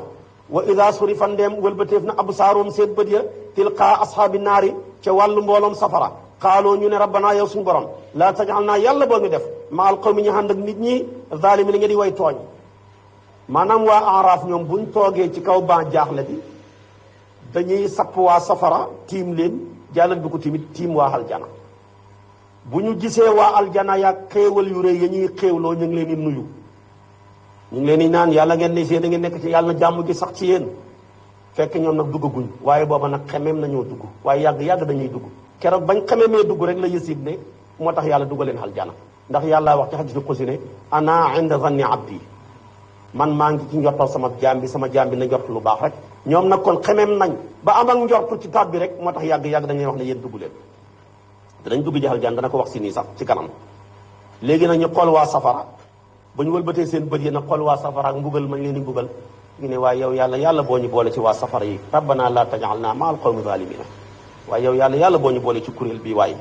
wa ida surifa ndeem wëlbateef na absaarum seen bët ya tilqaa ashaabi naari ca wàllu mbooloom safara xaaloo ñu ne rabbana yow suñu borom laa tajal naa yàlla boo ñu def maal qawmi ñu ànd ak nit ñi zaalimi li nga di way tooñ maanaam waa araf ñoom buñ toogee ci kaw ban jaaxle bi dañuy sapp waa safara tiim leen jàllal bi ko timit tiim waa aljana bu ñu gisee waa aljana yaa xéewal yu rëy ya ñuy xéewloo ñu ngi leen di nuyu ñu ngi leen di naan yàlla ngeen ne seen da ngeen nekk ci yàlla na jàmm gi sax ci yéen fekk ñoom nag duggaguñ waaye booba nag xemeem nañoo dugg waaye yàgg dañuy dugg keroog bañ xememee dugg rek la yësiib ne moo tax yàlla duggaleen aljana ndax yàlla wax ci hadiisul qudsi ne ana inda zanni abdi man maa ngi ci njortal sama jaam bi na njort lu baax rek ñoom nag kon xemem nañ ba am ak njortu ci tab bi rek moo tax yàgg dañuy wax ne yéen dugg leen danañ dugg ji aljana dana ko wax si nii sax ci kanam léegi nag ñu xool waa safara ba ñu wëlbatee seen bët yi nag xool waa safara ak mbugal mañ leen di mbugal ñu ne waaye yow yàlla boo ñu boole ci waa safara yi rabbana la tajalna ma al qawmi zalimina waaye yow yàlla boo ñu boole ci kuréel bi waaye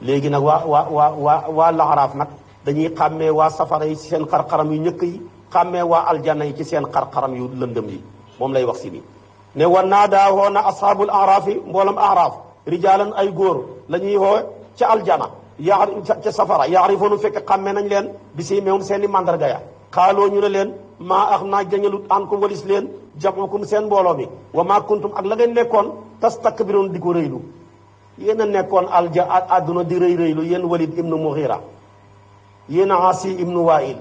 léegi nag waa laxaraaf nag dañuy xàmmee waa safara yi ci seen xar-xaram yu ñëkk yi xàmmee waa aljana yi ci seen xar-xaram yu lëndëm yi moom lay wax si nii ne wa naadaa woo na ashaabul araaf yi mboolam araaf rijaalan ay góor la ñuy woo ca aljana ca safara yaarifoonu fekk xàmmee nañ leen bi si meewum seen i mandarga ya xaaloo ñu ne leen maa ax naa jañalut an ko walis leen jamukum seen mbooloo mi wa maa kuntum ak la ngeen nekkoon tastakbiroon di ko rëylu yéen a nekkoon àdduna di rëylu yéen walid ibnu mughira yéen asi ibnu wail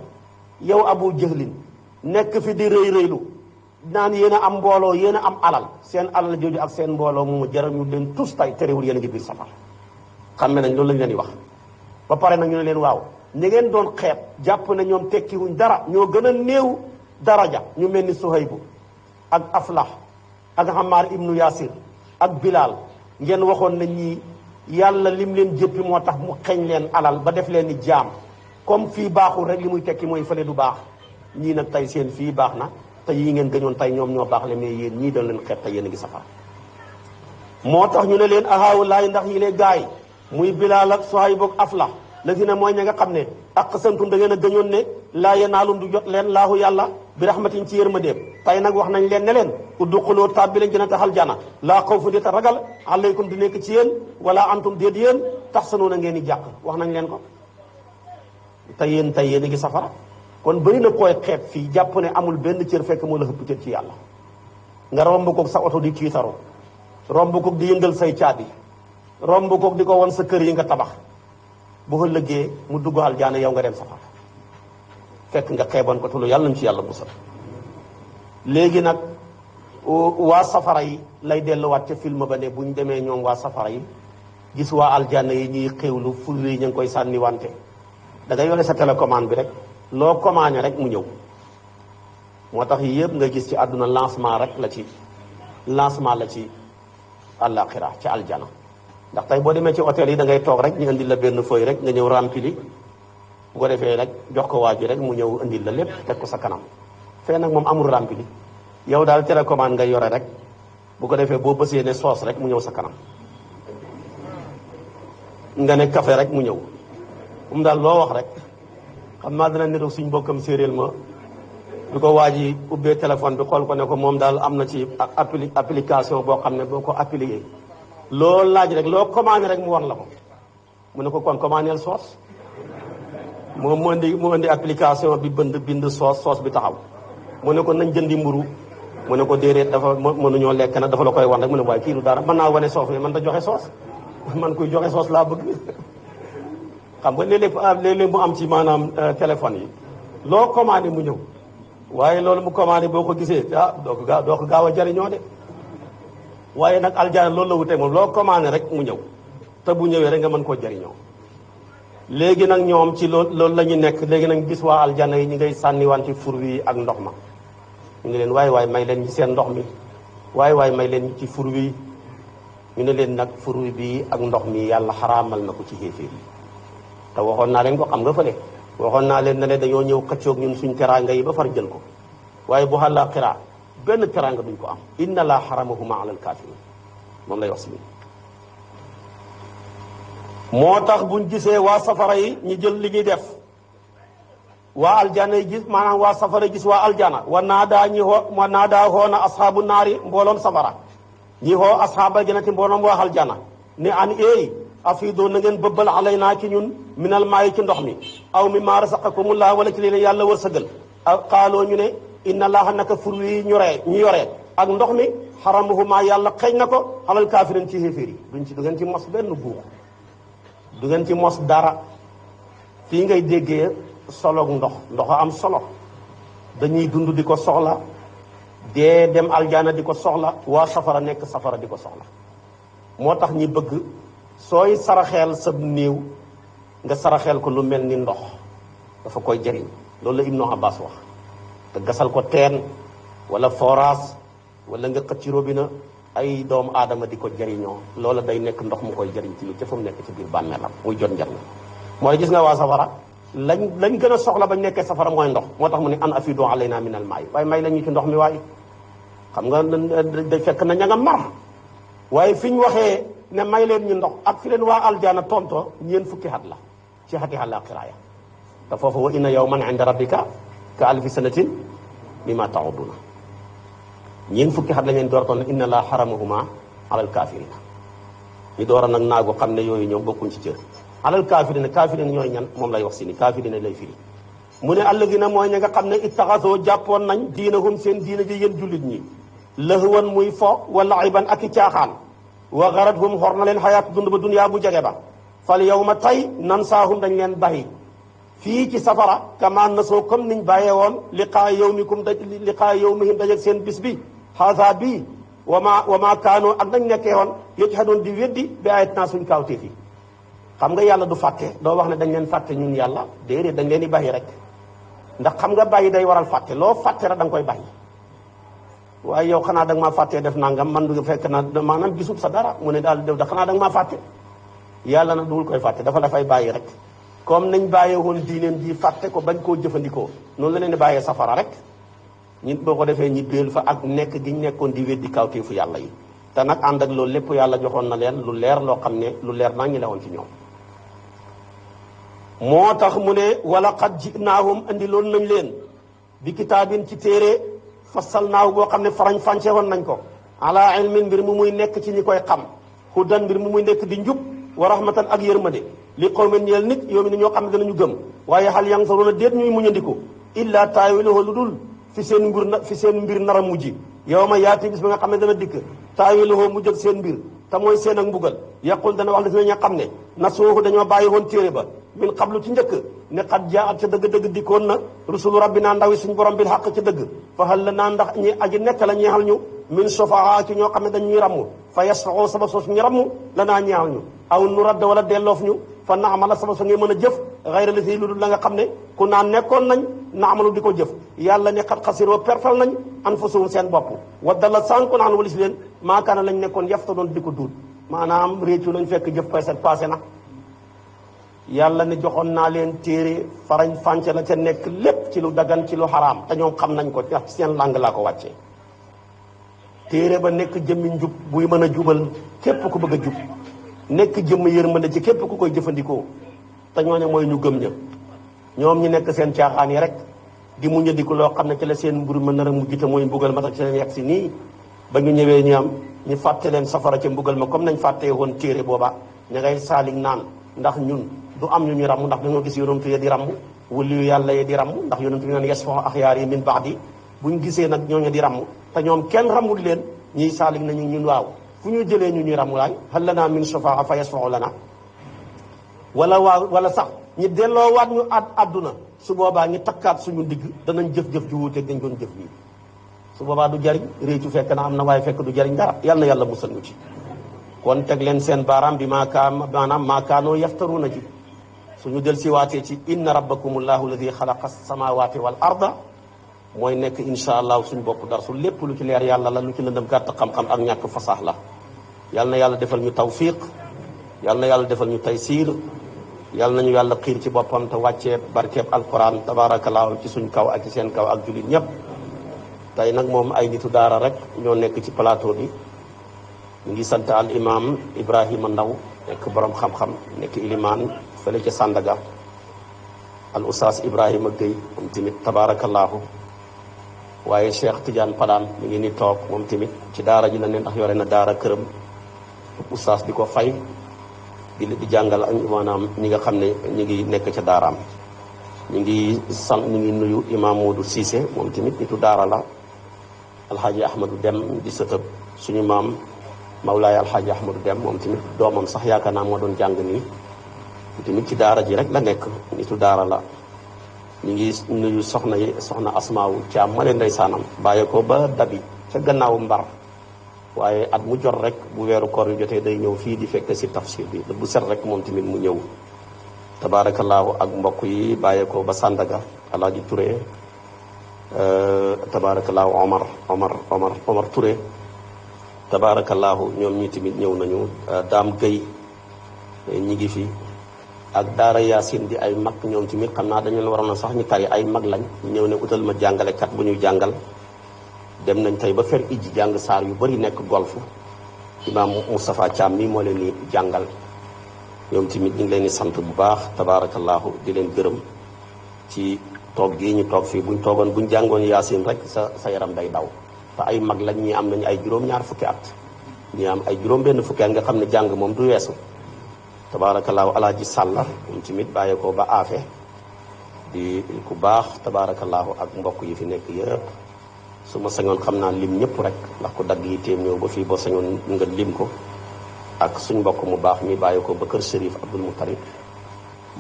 yow abu jahlin nekk fi di rëylu naan yéen a am mbooloo yéen a am alal seen alal jooju ak seen mbooloo moomu jaral ñu leen tus tay terewul yéen a ngi biir safar xam ne nañ loolu lañ leen di wax ba pare nag ñu ne leen waaw ñi ngeen doon xeeb jàpp ne ñoom tekkiwuñ dara ñoo gën a néew daraja ñu mel ni Suhaybu ak Aflah ak Ammar ibnu Yasir ak Bilal ngeen waxoon na ñi yàlla lim leen jëppi moo tax mu xeñ leen alal ba def leen ni jaam comme fii baaxul rek li muy tekki mooy fële du baax ñii nag tey seen fii baax na te yii ngeen gëñoon tey ñoom ñoo baax le mais yéen ñii dañ leen xeeb te yéen a ngi safara moo tax ñu ne leen ahaawu laay ndax yi lee gaay muy Bilal ak Suhaybu ak Aflah la si ne mooy ña nga xam ne ak santum da ngeen a gëñoon ne laa yenaalum du jot leen laahu yàlla bi rahmatin ci yërmandeem tey nag wax nañ leen ne leen udxuluu tàbbi leen jannata aljana laa xawfun déet a ragal alaykum du nekk ci yéen wala antum déet yéen taxsanuuna ngeen di jàq wax nañ leen ko tey yéen a ngi safara kon bëri na koy xeeb fii jàpp ne amul benn cër fekk moo la xëpp cër ci yàlla nga romb koog sa oto di ciitaru romb koog di yëngal say caabi romb koog di ko won sa kër yi nga tabax bu fa lëggee mu dugg aljana yow nga dem safara fekk nga xeeboon ko tulu yàlla nañ ci yàlla musal léegi nag waa safara yi lay delluwaat ca film ba ne bu ñu demee ñoom waa safara yi gis waa aljana yi ñuy xéwlu ful yi ñu ngi koy sànni wante da ngay yore sa télécommande bi rek loo commandé rek mu ñëw moo tax yëpp nga gis ci àdduna lancement la ci àllaaxira ci aljana ndax tey boo demee ci hôtel yi da ngay toog rek ñu indi la benn feuille rek nga ñëw rempli bu ko defee rek jox ko waa ji rek mu ñëw indil la lépp teg ko sa kanam fee nag moom amul rempli yow daal télécommande ngay yore rek bu ko defee boo bësee ne soos rek mu ñëw sa kanam nga ne café rek mu ñëw moom daal loo wax rek xam naa dina niroog suñ bokkam séeréel ma du ko waa ji ubbee téléphone bi xool ko ne ko moom daal am na ci application boo xam ne boo ko appliqué loo laaj rek loo commandé rek mu war la ko mu ne ko kon commandeel soos moom mu indi application bi bind soos bi taxaw mu ne ko nañ jëndi mburu mu ne ko déedéet dafa mënuñoo lekk nag dafa la koy wan rek mu ne waaye kii du dara mën naa wane soos bi man da joxe soos man kuy joxe soos laa bëgg xam nga léeg-léeg mu am ci maanaam téléphone yi loo commandé mu ñëw waaye loolu mu commandé boo ko gisee doo ko gaaw a jariñoo de waaye nag aljana loolu la wutee moom loo commandé rek mu ñëw te bu ñëwee rek nga mën koo jariñoo léegi nag ñoom ci loolu la ñu nekk léegi nag gis waa aljana yi ñi ngay sànniwaan ci fur wi ak ndox ma ñu ne leen waay may leen ci seen ndox mi waay may leen ci fur wi ñu ne leen nag fur wi bi ak ndox mi yàlla xaraamal na ko ci xéeféer yi te waxoon naa leen ko xam nga fële waxoon naa leen ne leen dañoo ñëw xëccoog ñun suñ teraanga yi ba far jël ko waaye bu xàllaa xiraa benn teraanga duñ ko am inna laa xaramahuma alal kaafiriin moom lay wax si moo tax buñ gisee waa safara yi ñu jël li ñuy def waa aljana yi gis maanaam waa safara yi gis waa aljana wa naadaa hoona ashaabu naari mbooloom safara ñi hoo ashaabal jannati mbooloom waa aljana ne an eey afiidoo na ngeen bëbbal alaynaa ci ñun minal maayi ci ndox mi aw mimmaa razaqakumullah wala ci leen yàlla wërsëgal qaaloo ñu ne inna laaha naka fur wi ñu yoree ak ndox mi xaramuhumaa yàlla xëy na ko alal kaafiriin ci xéeféer yi du ngeen ci mos benn guux du ngeen ci mos dara fii ngay déggee soloog ndox a am solo dañuy dund di ko soxla dee dem aljana di ko soxla waa safara nekk safara di ko soxla moo tax ñi bëgg sooy saraxeel sab néew nga saraxeel ko lu mel ni ndox dafa koy jëriñ loolu la Ibnu Abbas wax te gasal ko teen wala forage wala nga xëcc ci robinet ay doomu aadama di ko jëriñoo loola day nekk ndox mu koy jëriñ ci lu ca fa mu nekk ci biir bàmmeelam muy jot njëriñ mooy gis nga waa safara lañ gën a soxla bañ nekkee safara mooy ndox moo tax mu ne an afidu alayna min al maay waaye may la ñu ci ndox mi waaye xam nga da fekk na ña nga mar waaye fi ñu waxee ne may leen ñu ndox ak fi leen waa aljana tonto ñeen fukki xat la ci xati àllaaxira te foofu wa inna yawman inda rabbika ka alfi sanatin mimma ta'uduna ñeen fukki xat la ngeen door toon ne inna laa xaramahuma alal kaafirina ñu door a nag naagu xam ne yooyu ñoom bokkuñ ci cër alal kaafirina ñooy ñan moom lay wax si ni kaafirina lay firi mu ne alladina mooy ña nga xam ne ittaxasoo jàppoon nañ diinahum seen diina ji yéen jullit ñi lahwan muy fo wala iban ak i caaxaan wa garathum xor na leen xayaatu dund ba duniyaa bu jege ba fal yawma tey nansaahum dañ leen bàyyi fii ci safara kama nasoo comme niñ bàyyee woon liqaa yawmihim dajeeg seen bis bi haasa bii wa ma kaanoo ak dañ nekkee woon yajhadoon di weddi bi ayatina suñ kaawteef yi xam nga yàlla du fàtte doo wax ne dañ leen fàtte ñun yàlla déedéet dañ leen di bàyyi rek ndax xam nga bàyyi day waral fàtte loo fàtte rek da nga koy bàyyi waaye yow xanaa da nga maa fàttee def nangam man du fekk na maanaam gisub sa dara mu ne daal def da xanaa da nga maa fàtte yàlla nag duwul koy fàtte dafa la fay bàyyi rek comme nañ bàyyee woon diineen ji fàtte ko bañ koo jëfandikoo noonu la leen di bàyyee safara rek ñit boo ko defee ñi béel fa ak nekk gi ñu nekkoon di weddi kawteefu yàlla yi te nag ànd ak loolu lépp yàlla joxoon na leen lu leer loo xam ne lu leer naa ngi la woon ci ñoom moo tax mu ne wala qad ji'naahum andi loolu nañ leen bi kitaabin ci téere fasal naaw boo xam ne farañ fànce woon nañ ko ala ilmin mbir mu muy nekk ci ñi koy xam hudan mbir mu muy nekk di njub wa rahmatan ak yërmande li qawmin ñeel nit yow mi ne ñoo xam ne danañu gëm waaye hal yanzuruna déet ñuy muñandiku illa taawiluhu lu dul fi seen mbir nar a mujj yow ma yaati bis ba nga xam ne dana dikk taawiluhu mujj ak seen mbir te mooy seen ak mbugal yaqul dana wax la si ña xam ne nasuuhu dañoo bàyyi woon téere ba min qablu ci njëkk ne xat jaa at ca dëgg-dëgg dikkoon na rusulu rabbina ndaw yi suñu borom bil xaq ca dëgg fa hal lanaa ndax ñi aji nekk la ñeexal ñu min sufaa ci ñoo xam ne dañuy ramm fa yasfaxoo sabab soo suñu ramm lanaa ñeexal ñu aw nu radd wala delloof ñu fa naamala sabab sa ngay mën a jëf xayra la si lu dul la nga xam ne ku naan nekkoon nañ naamalu di ko jëf yàlla ne xat xasiroo pertal nañ anfusahum seen bopp waddala sànku naan walis leen maakaana lañ nekkoon yafta doon di ko duut maanaam réccu lañ fekk jëf passé na yàlla ne joxoon naa leen téere farañ fànce la ca nekk lépp ci lu dagan ci lu xaraam te ñoom xam nañ ko ndax ci seen làng laa ko wàccee téere ba nekk jëmmi njub buy mën a jubal képp ku bëgg a jub nekk jëmm yërmande ci képp ku koy jëfandikoo te ñooñu mooy ñu gëm ña ñoom ñi nekk seen caaxaan yi rek di muñandiku loo xam ne ci la seen mbir mën nar a mujj te mooy mbugal ma tax ci leen yegg si nii ba ñu ñëwee ñu am ñu fàtte leen safara ca mbugal ma comme nañ fàttee woon téere booba ña ngay saalig naan ndax ñun du am ñu ñu ramm ndax dañoo gis yonantu ya di ramm waliyu yàlla ya di ramm ndax yonantu bi naan yasfahu axyaar yi min ba'di buñ gisee nag ñooñu di ramm te ñoom kenn rammul leen ñiy saalig nañu ñun waaw fu ñu jëlee ñu ñuy ramm laay hal lanaa min shufaa fa yasfahu lana wala sax ñi delloowaat ñu àdduna su boobaa ñi takkaat suñu digg danañ jëf-jëf ju wuuteeg dañ doon jëf bii su boobaa du jariñ réccu fekk na am na waaye fekk du jariñ dara yal na yàlla musal ñu ci kon teg leen seen baaraam bi maakaanoo yaftaruuna ji suñu del si waatee ci inna rabbakumullahu alladi xalaqa samawati wal arda mooy nekk insha allah suñ bopp dar su lépp lu ci leer yàlla la lu ci lëndëm gàtt xam-xam ak ñàkk fasaax la yal na yàlla defal ñu tawfiq yal na yàlla defal ñu taysiir yal nañu yàlla xiir ci boppam te wàccee barkeeb alquran tabaarakallaahu ci suñ kaw ak ci seen kaw ak jullit ñëpp tey nag moom ay nitu daara rek ñoo nekk ci plateau bi ñu ngi sant al imam Ibrahima Ndaw nekk borom xam-xam nekk ilimaan fële ca Sandaga al oustaz Ibrahima Gueye moom tamit tabaarakallaahu waaye Cheikh Tidiane Padane mi ngi ni toog moom tamit ci daara ji la ne ndax yore na daara këram oustaz di ko fay di jàngal ak maanaam ñi nga xam ne ñi ngi nekk ca daaraam ñu ngi nuyu imam Modou Cissé moom tamit nitu daara la alxaaji Ahmadou Dem di sëtëb suñu maam Mawlaay alxaaji Ahmadou Dem moom tamit doomam sax yaakaar naa moo doon jàng nii tamit ci daara ji rek la nekk nitu daara la ñu ngi nuyu soxna Asmaawu Caam ma leen ndeysaanam bàyyi ko ba dabi ca gannaawu Mbar waaye at mu jot rek bu weeru koor yu jotee day ñëw fii di fekk si tafsir bi bu set rek moom tamit mu ñëw tabaarakallaahu ak mbokk yi bàyyi ko ba Sandaga alaaji Touré tabaarakallaahu Omar Touré tabaarakallaahu ñoom ñi tamit ñëw nañu Daam Gueye ñi ngi fi ak daara Yaasin di ay mag ñoom tamit xam naa dañu leen waroon a sax ñu tari ay mag lañ ñëw ne utal ma jàngalekat bu ñuy jàngal dem nañ tey ba fer ijji jàng saar yu bari nekk golf imaam Moustapha Thiam mi moo leen di jàngal ñoom tamit ñu ngi leen di sant bu baax tabaarakallaahu di leen gërëm ci toog gii ñu toog fii buñ toogoon buñ jàngoon Yaasin rek sa yaram day daw te ay mag lañ ñi am nañu ay juróom-ñaar fukki at ñi am ay juróom-benn fukki at nga xam ne jàng moom du weesu tabaarakallaahu alaaji Sàlla moom tamit bàyyi ko ba aafe di ku baax tabaarakallaahu ak mbokk yi fi nekk yëpp su ma sañoon xam naa lim ñëpp rek ndax ku dagg yi téem ñëw ba fii boo sañoon nga lim ko ak suñ mbokk mu baax mi bàyyi ko ba kër Chérif Abdoul Moutalib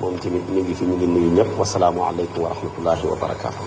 moom tamit ñu ngi fi ñu ngi nuyu ñëpp wasalaamu aleykum wa rahmatullahi wa barakaatu.